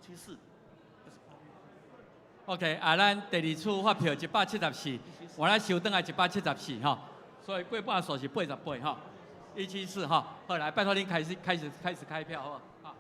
174。 OK，啊，咱第二次發票174，我來收轉來174吼，所以過半數是88吼，174吼。好，來，拜託恁開始開票好無？好。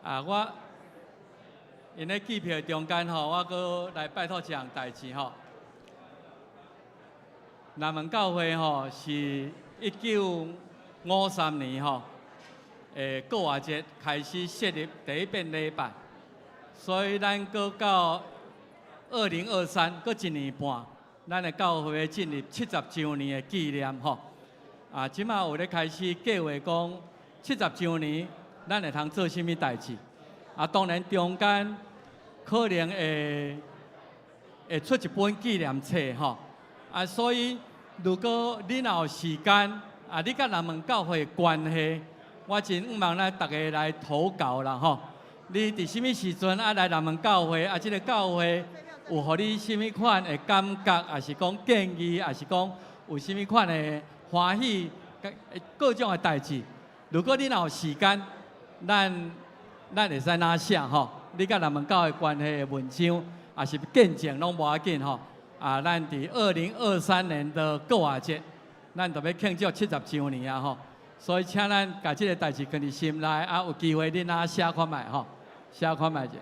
啊，我𪜶咧計票中間吼，我閣來拜託一項代誌吼。南門教會吼是1953年吼，復活節開始設立第一遍禮拜，所以咱閣到2023，閣一年半，咱的教會進入70週年的紀念吼。啊，這馬有咧開始計劃講70週年，咱會通做啥物代誌？啊，當然中間可能會出一本紀念冊吼。啊，所以如果你若有時間，啊，你佮南門教會關係，我真向望咱逐家來投稿啦吼。你佇啥物時陣啊來南門教會？啊，這个教會有予你啥物款的感覺，抑是講建議，抑是講有啥物款的歡喜，各種的代誌。如果你若有時間，咱會使哪寫吼？你佮南門教會關係的文章，抑是見證攏無要緊吼。啊，咱佇2023年的復活節，咱就欲慶祝70週年啊吼。所以請咱共這个代誌囥佇心內，啊，有機會恁仔寫看覓吼，寫看覓者。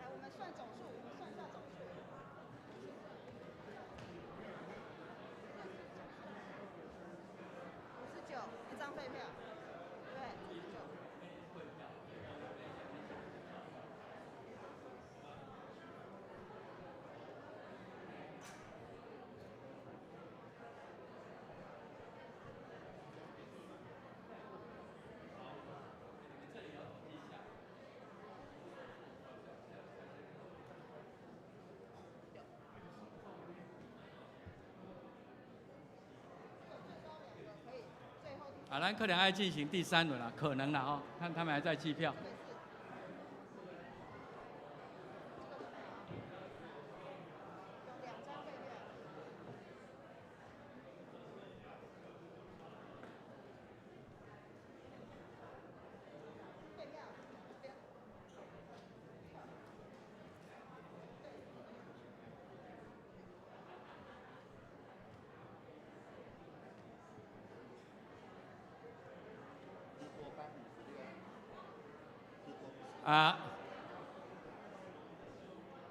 來，我們算總數，我們算一下總數。59，一張廢票，對，59。啊，咱可能愛進行第三輪啦，可能啦吼，看他們還在計票。啊，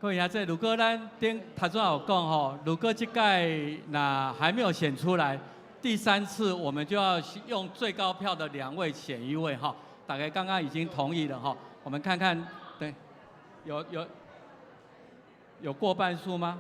各位兄弟，如果咱頂頭先有講吼，如果這屆若還沒有選出來，第三次我們就要用最高票的兩位選一位哈。大家剛剛已經同意了哈，我們看看，對，有過半數嗎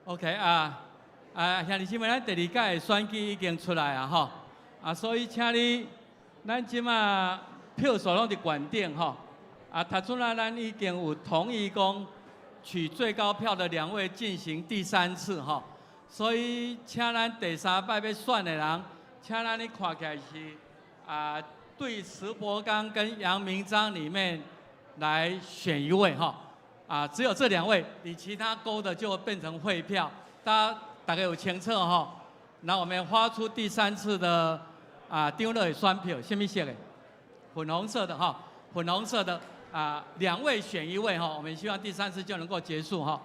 ？OK 啊啊，兄弟姊妹，咱第二屆的選舉已經出來啊吼，啊，所以請你，咱這馬票數攏佇懸頂吼，啊，頭拄仔咱已經有同意講取最高票的兩位進行第三次吼，所以請咱第三擺欲選的人，請咱你看起來是啊，對池伯剛跟楊明章裡面來選一位吼。啊，只有這兩位，你其他勾的就變成廢票。大家大家有清楚吼？那我們發出第三次的啊，長老的選票，啥物色的？粉紅色的哈，粉紅色的啊，兩位選一位哈，我們希望第三次就能夠結束哈。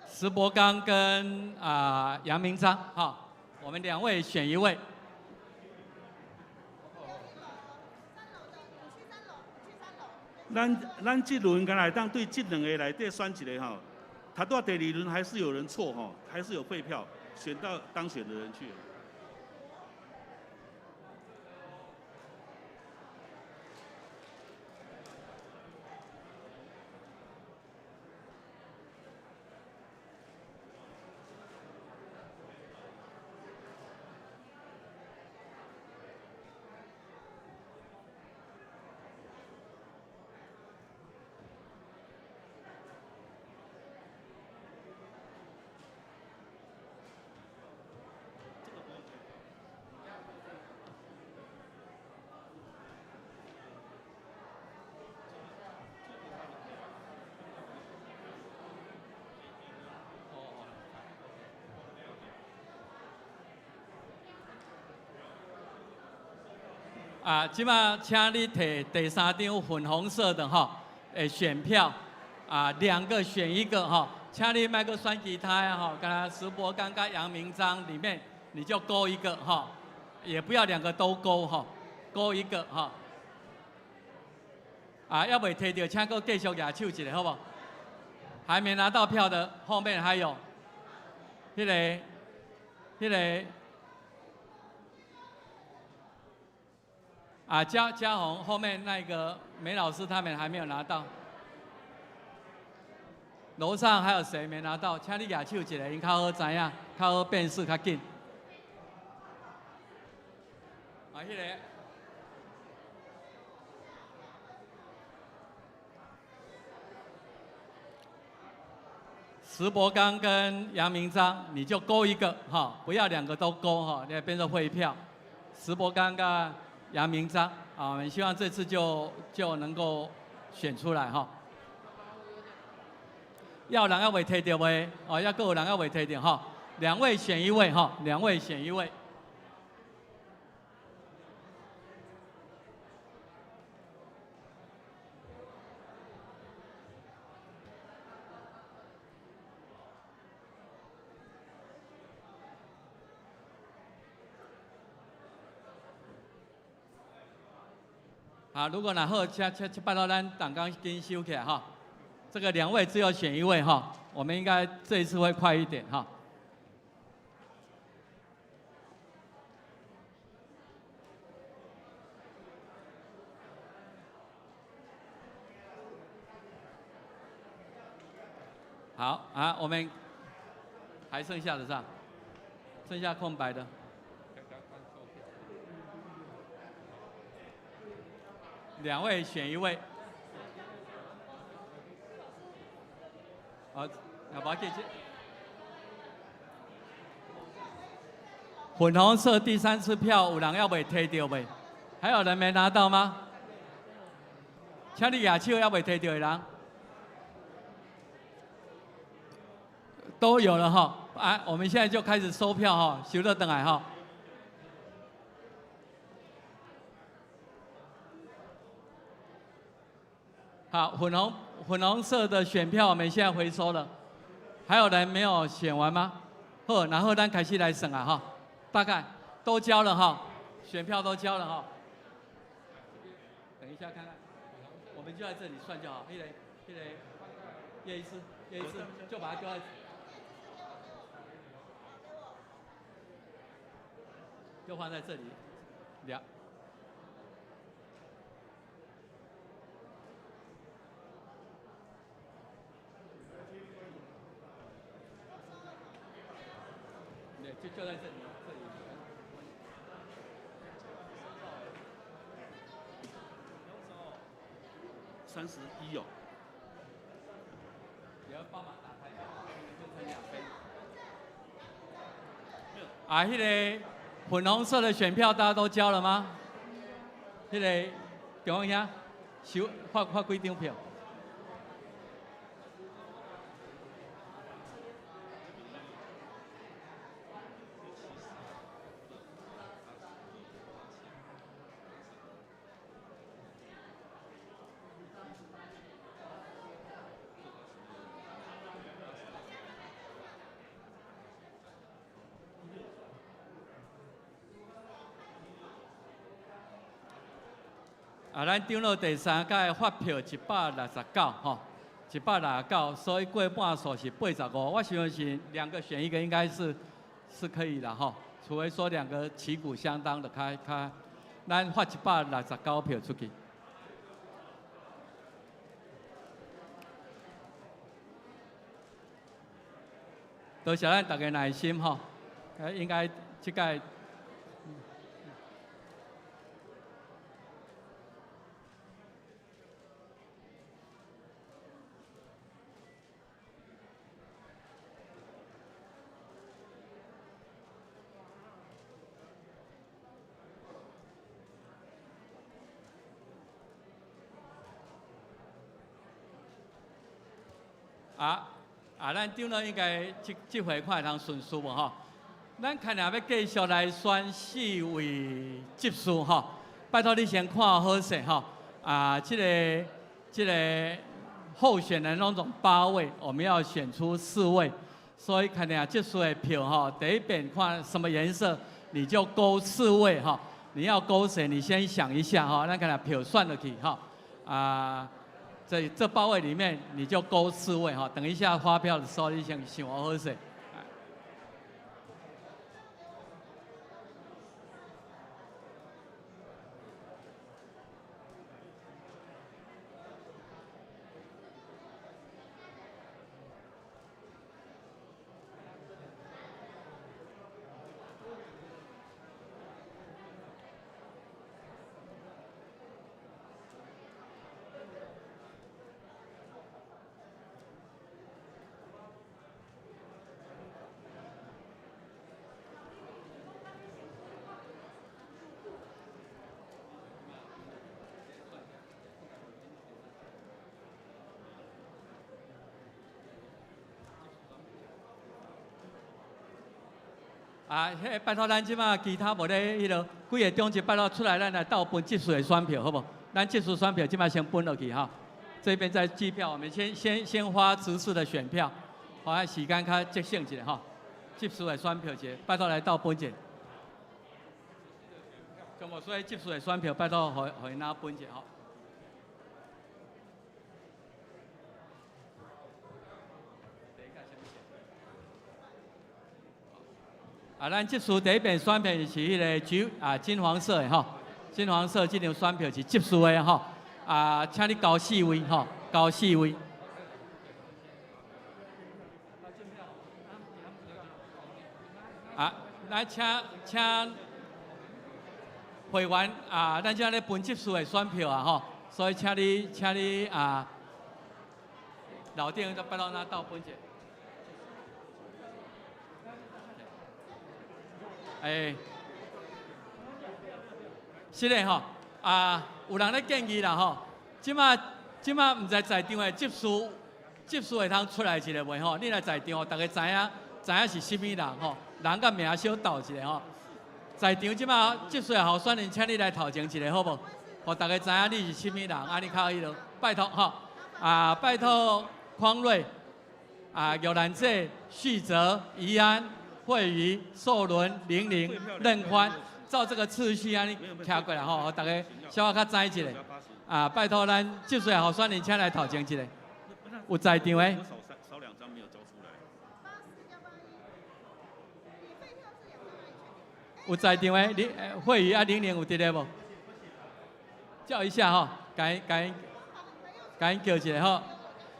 石博剛跟啊楊明章哈，我們兩位選一位。咱這輪敢若會當對這兩个內底選一个吼，頭拄仔第二輪還是有人錯吼，還是有廢票，選到當選的人去。啊，這馬請你提第三張粉紅色的哈，誒選票，啊，兩個選一個哈，請你莫閣選其他的哈，敢若石博剛佮楊明章裡面，你就勾一個哈，也不要兩個都勾哈，勾一個哈。啊，猶未提著，請閣繼續舉手一下，好無？還沒拿到票的，後面還有，彼个。啊，嘉嘉宏後面那個梅老師他們還沒有拿到，樓上還有誰沒拿到？請你舉手一下，𪜶較好知影，較好辨識較緊。啊，彼個。石博剛跟楊明章，你就勾一個哈，不要兩個都勾哈，你變成廢票。石博剛跟楊明章啊，我們希望這次就能夠選出來哈。猶有人猶未提著未？哦，猶閣有人猶未提著哈。兩位選一位哈，兩位選一位。啊，如果若好，請拜託咱黨綱緊收起來哈。這個兩位只有選一位哈，我們應該這一次會快一點哈。好啊，我們還剩下的是吧？剩下空白的。兩位選一位。好，要不要繼續？粉紅色第三次票有人猶未提著未？還有人沒拿到嗎？請你舉手猶未提著的人，都有了哈。啊，我們現在就開始收票哈，收得轉來哈。好，粉紅色的選票我們現在回收了，還有人沒有選完嗎？好，然後咱開始來算啊哈，大概都交了哈，選票都交了哈。等一下看看，我們就在這裡算就好。一雷，一雷，葉醫師，葉醫師，就把它丟在，就放在這裡，兩。就在這裡，這裡。 31哦。你要幫忙打開，分成兩杯。啊，彼个粉紅色的選票大家都交了嗎？彼个中央兄，收發發幾張票？啊，咱長老第三屆發票169吼，169，所以過半數是85。我相信兩個選一個應該是可以的吼，除非說兩個旗鼓相當的開開，咱發169票出去。多謝咱大家耐心吼，應該這屆。啊啊！咱長老應該這這回看會通順序無吼？咱看下欲繼續來選四位執事吼，拜託你先看好勢吼。啊，這个這个候選人攏總八位，我們要選出四位，所以看下執事的票吼，第一遍看什麼顏色，你就勾四位吼。你要勾誰？你先想一下吼，咱看下票算落去吼。啊。這這八位裡面，你就勾四位哈。等一下發票的時候，你先想好勢。啊，彼拜託咱這馬其他無咧彼落幾个長執拜託出來，咱來鬥分執事的選票，好無？咱執事選票這馬先分落去哈。這邊在計票，我們先發執事的選票，好，時間較節省一下哈。執事的選票一下，拜託來鬥分一下。全部所以執事的選票，拜託予𪜶拿分一下吼。啊，咱執事第一遍選票是彼个橘啊金黃色的吼，金黃色這張選票是執事的吼。啊，請你勾四位吼，勾四位。啊，來請請會員啊，咱這咧分執事的選票啊吼，所以請你請你啊，樓頂再拜託咱鬥分一下。欸，是的吼，啊，有人咧建議啦吼，這馬這馬毋知在場的執事，執事會通出來一下袂吼？你來在場，大家知影知影是啥物人吼？人佮名相鬥一下吼。在場這馬執事的候選人，請你來頭前一下好無？予大家知影你是啥物人，按呢較彼落，拜託吼，啊，拜託匡瑞，啊，玉蘭姐、旭澤、宜安。惠瑜、壽倫、玲玲、任寬，照這個次序按呢徛過來吼，大家小可較知一下。啊，拜託咱執事候選人，請來頭前一下。有在場的？有在場的？你惠瑜啊，玲玲有佇咧無？叫一下吼，趕緊趕緊叫一下吼。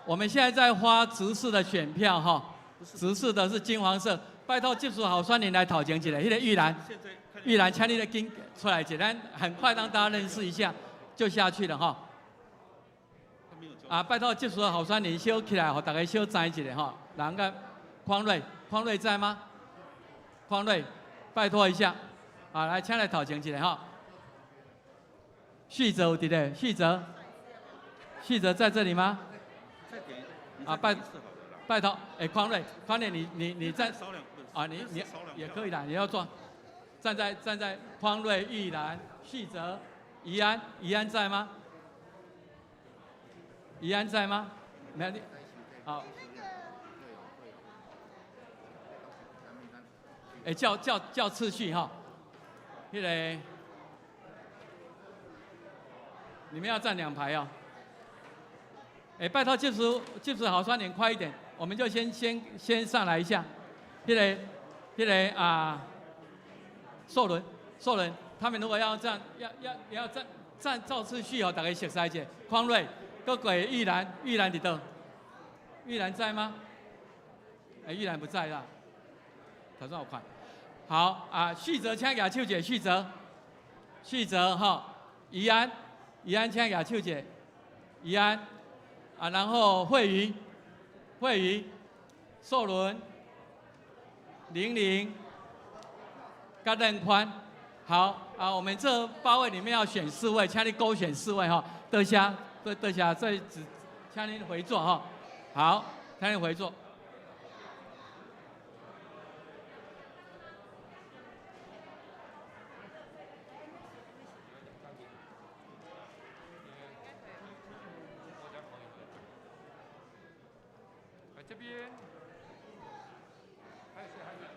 我們現在在發執事的選票吼，執事的是金黃色。拜託，執事候選人來頭前一下，彼个玉蘭，玉蘭，請你來緊出來一下，咱很快讓大家認識一下，就下去了哈。啊，拜託，執事候選人小起來，予大家小知一下哈。人個匡瑞，匡瑞在嗎？匡瑞，拜託一下，啊，來，請來頭前一下哈。旭澤有佇咧，旭澤，旭澤在這裡嗎？啊，拜拜託，欸，匡瑞，匡瑞，你在？啊，你也可以啦，你要坐，站在匡瑞、玉蘭、旭澤、宜安，宜安在嗎？宜安在嗎？沒有你，好。欸，叫次序哈，彼个。你們要站兩排哦。哎，拜託技術技術好，刷點快一點，我們就先上來一下。彼個啊，壽倫，他們如果要這樣，要站照次序哦，大家熟悉一下。匡瑞，閣過玉蘭，玉蘭佇佗？玉蘭在嗎？哎，玉蘭不在啦。頭先我看。好啊，旭澤請舉手者，旭澤，旭澤哈，宜安，宜安請舉手者，宜安，啊，然後惠瑜，惠瑜，壽倫，玲玲，佮任寬，好啊，我們這八位裡面要選四位，請你勾選四位哈，多謝，多謝，再只請您回座哈，好，請您回座。這邊，還有誰？還有。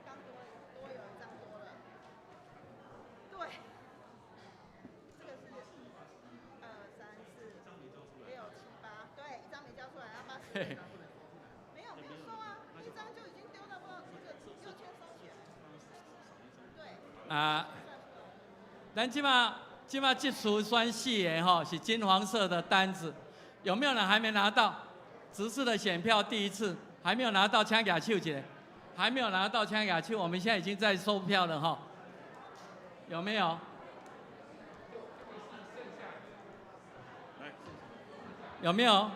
剛多多有一張多了，對，這個是二三四六七八，對，一張沒交出來，要80。沒有收啊，一張就已經丟到不知道這個右圈收起來。對。啊，咱這馬這次選四个吼是金黃色的單子，有沒有人還沒拿到？執事的選票第一次還沒有拿到，請舉手一下。還沒有拿到，請舉手。我們現在已經在收票了哈，有沒有？有沒有？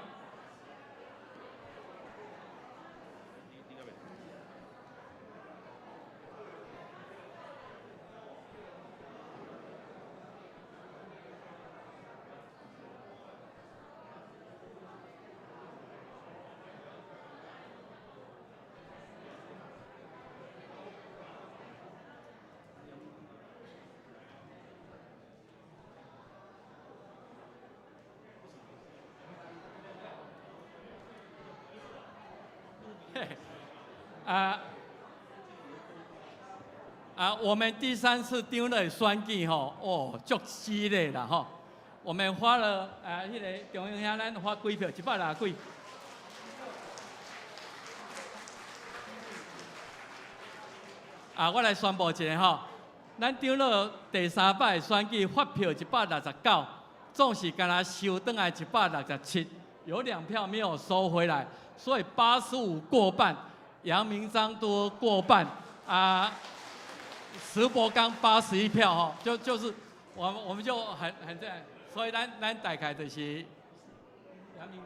啊啊！我們第三次長老選舉吼，哦，足激烈啦吼。我們發了啊，彼個中央兄，咱發幾票？160幾。啊，我來宣布一下吼，咱長老第三擺選舉發票169，總是干焦收轉來167，有2票沒有收回來，所以85過半。楊明章多過半啊，石博剛81票吼，就是我們就很這樣，所以咱大概就是楊明。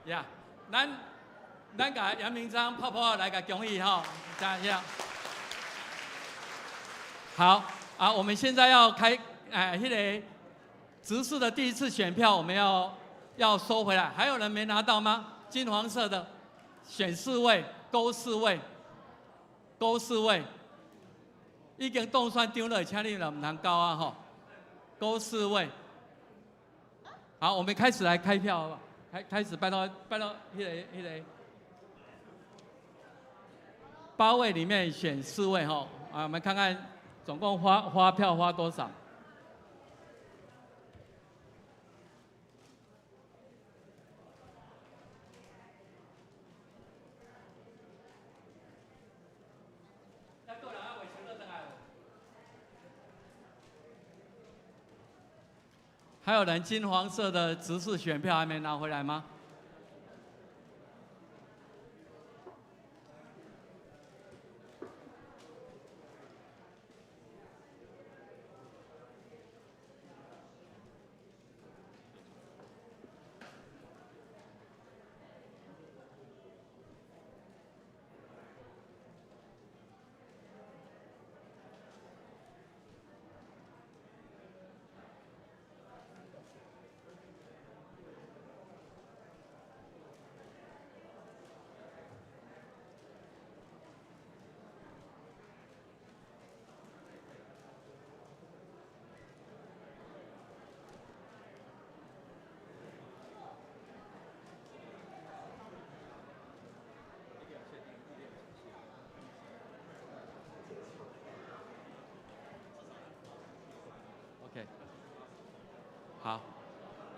呀，咱共楊明章泡泡來共恭喜吼，加一下。好啊，我們現在要開哎，彼個執事的第一次選票，我們要收回來。還有人沒拿到嗎？金黃色的，選四位，勾四位，勾四位。已經當選長老，請你們毋通勾啊吼，勾四位。好，我們開始來開票，好不好？開始，拜託拜託，彼個8位裡面選4位吼，啊，我們看看。總共發票發多少？還有人金黃色的執事選票還沒拿回來嗎？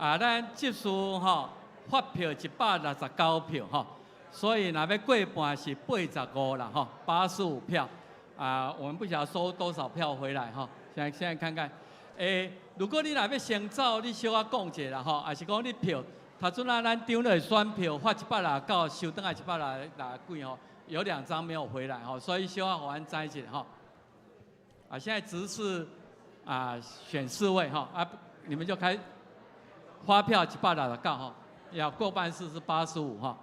啊，咱執事吼發票169票吼，所以若欲過半是85啦吼，85票。啊，我們不曉得收多少票回來吼，現在看看，如果你若欲先走，你小可講一下啦吼，抑是講你票，頭陣仔咱長老選票發169，收轉來160幾吼，有兩張沒有回來吼，所以小可予阮知一下吼。啊，現在執事啊選四位吼，啊，你們就開發票169吼，要過半數是85哈。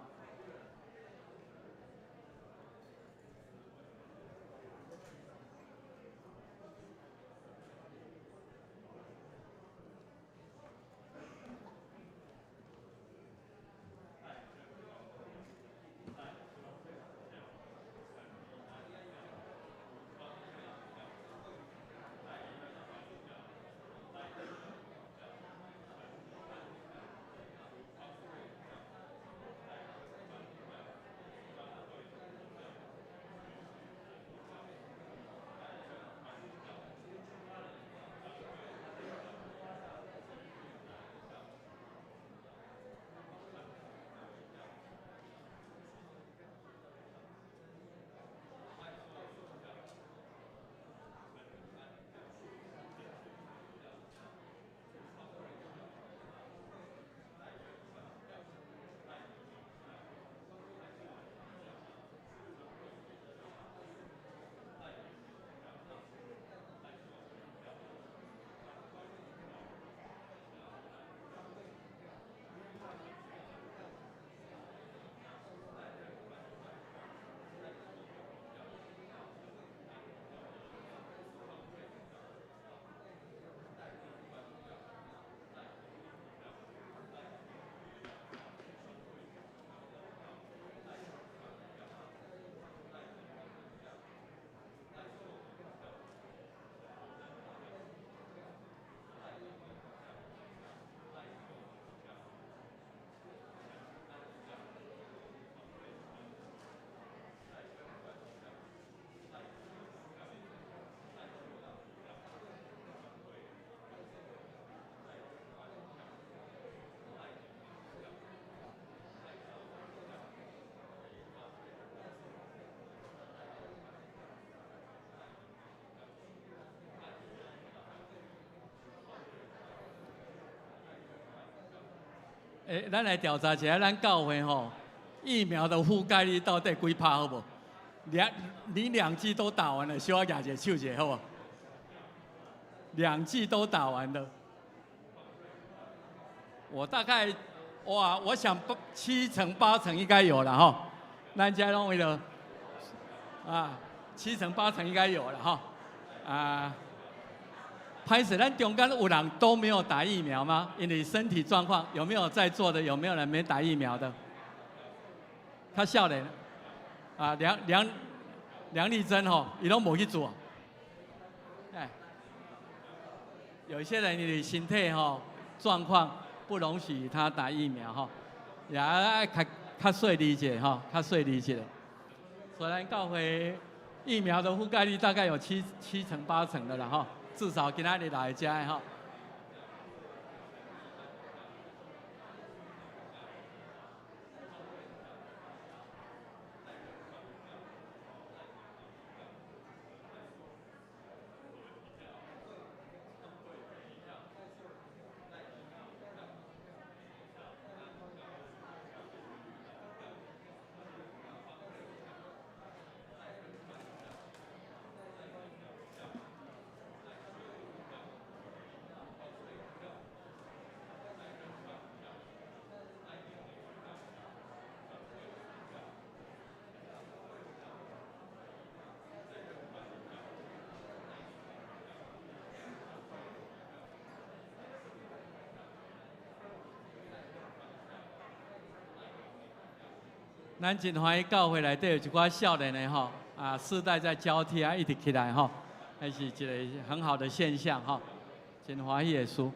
咱來調查一下，咱教會吼疫苗的覆蓋率到底幾趴好無？你兩劑都打完了，小可舉一下手者好無？兩劑都打完了，我大概哇，我想七成八成應該有了吼。咱遮攏為了啊，七成八成應該有了哈。啊，歹勢，咱中間有人都沒有打疫苗嗎？因為身體狀況有沒有在座的？有沒有人沒打疫苗的？較少年啊，梁麗珍吼，伊攏無去做。哎，有些人的身體吼狀況不容許他打疫苗吼，也較較細理解吼，較細理解。所以咱教會疫苗的覆蓋率大概有七成八成的啦吼，至少今仔日來遮的吼。咱真歡喜教會內底有一寡少年的吼，啊，世代在交替啊，一直起來吼，彼是一個很好的現象吼，真歡喜的事。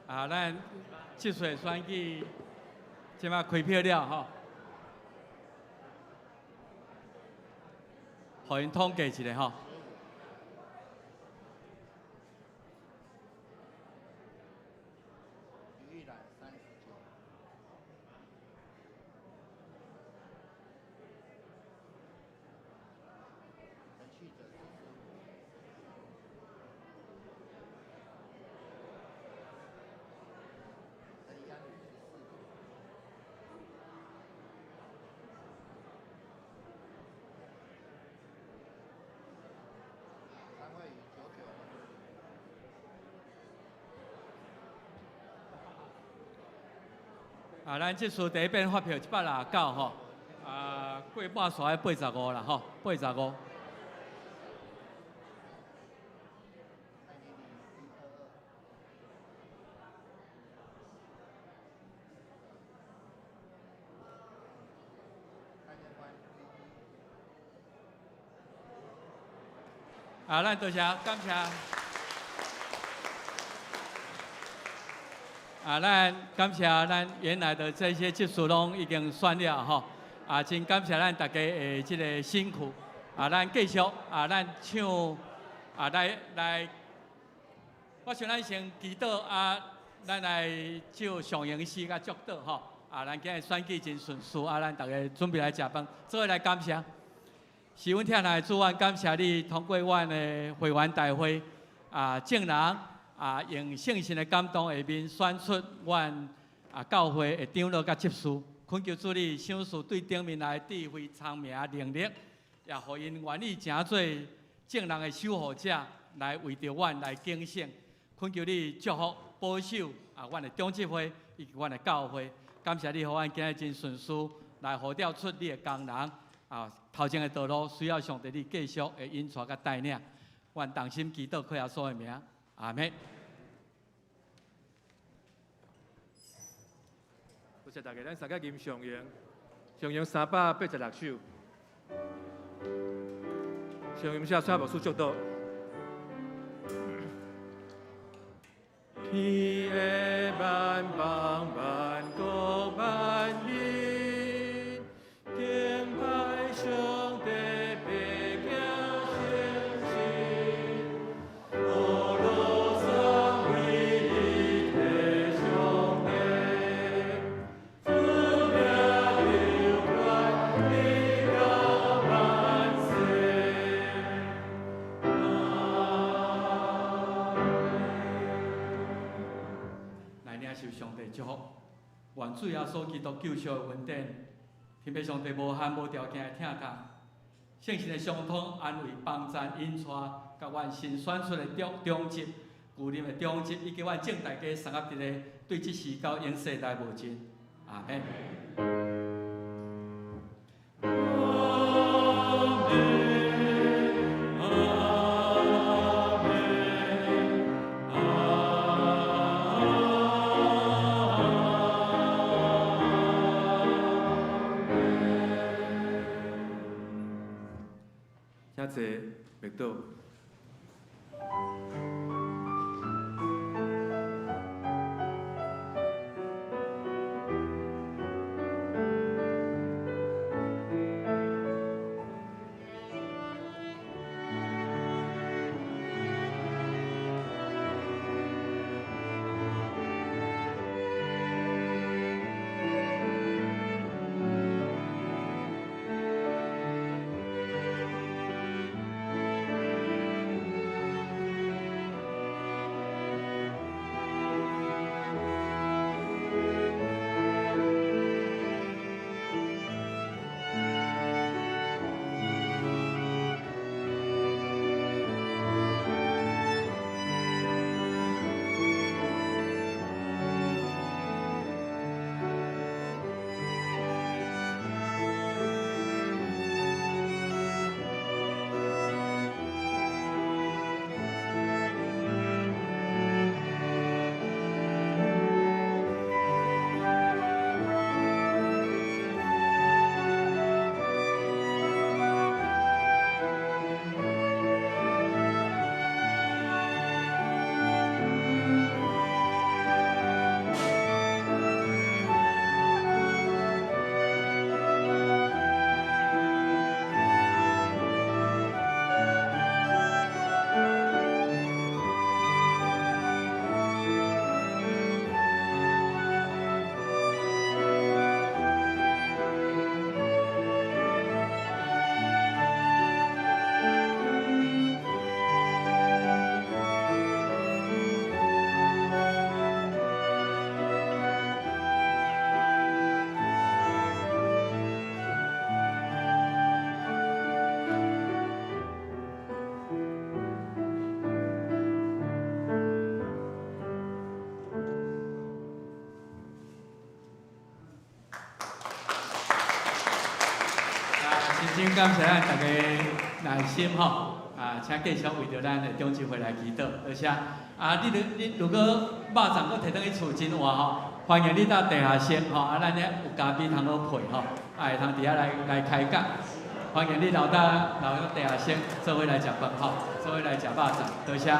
啊，咱這次選舉這馬開票了吼，予𪜶統計一下吼。啊，咱這次第一遍發票169吼，啊，過半數愛85啦吼，85。啊，咱多謝，感謝。啊，咱感謝咱原來的這些執事攏已經選了吼，啊，真感謝咱大家的這个辛苦。啊，咱繼續啊，咱唱啊，來來，我想咱先祈禱啊，咱來唱上榮詩佮祝禱吼。啊，咱今日選舉真順遂，啊，咱大家準備來食飯，做伙來感謝。是阮疼愛的主，阮感謝你通過阮的會員大會啊，眾人啊，用聖神的感動下面選出阮啊教會的長老佮執事，懇求主你賞賜對頂面來智慧、聰明、能力，也予𪜶願意成做眾人的守護者，來為著阮來警醒。懇求你祝福保守啊，阮的長執會以及阮的教會。感謝你，予阮今日真順遂來呼召出你的工人。啊，頭前的道路需要上帝你繼續的引帶佮帶領，阮同心祈禱，靠耶穌的名，阿們。多謝大家，咱三個吟上榮，上榮386首。上榮寫寫牧師祝禱。天的萬邦萬國萬民，敬拜上帝，白行聖旨，阿羅三位一體上帝，主名流傳直到萬世。阿來領受上帝祝福，願主耶穌基督救贖的恩典，天父上帝無限無條件的疼痛，聖神的相通安慰幫贊引帶，佮阮新選出的長長執、舊任的長執，以及阮眾大家三合佇咧，對這時到永世代無盡。阿們。阿們，阿們，阿們。請坐，默禱。真感謝咱大家耐心吼，啊，請繼續為著咱的長執會來祈禱，多謝。啊，你如果肉粽閣提轉去厝真熱吼，歡迎你到地下室吼，啊，咱遐有咖啡通好配吼，啊，會通佇遐來開講。歡迎你留到地下室，做伙來食飯吼，做伙來食肉粽，多謝。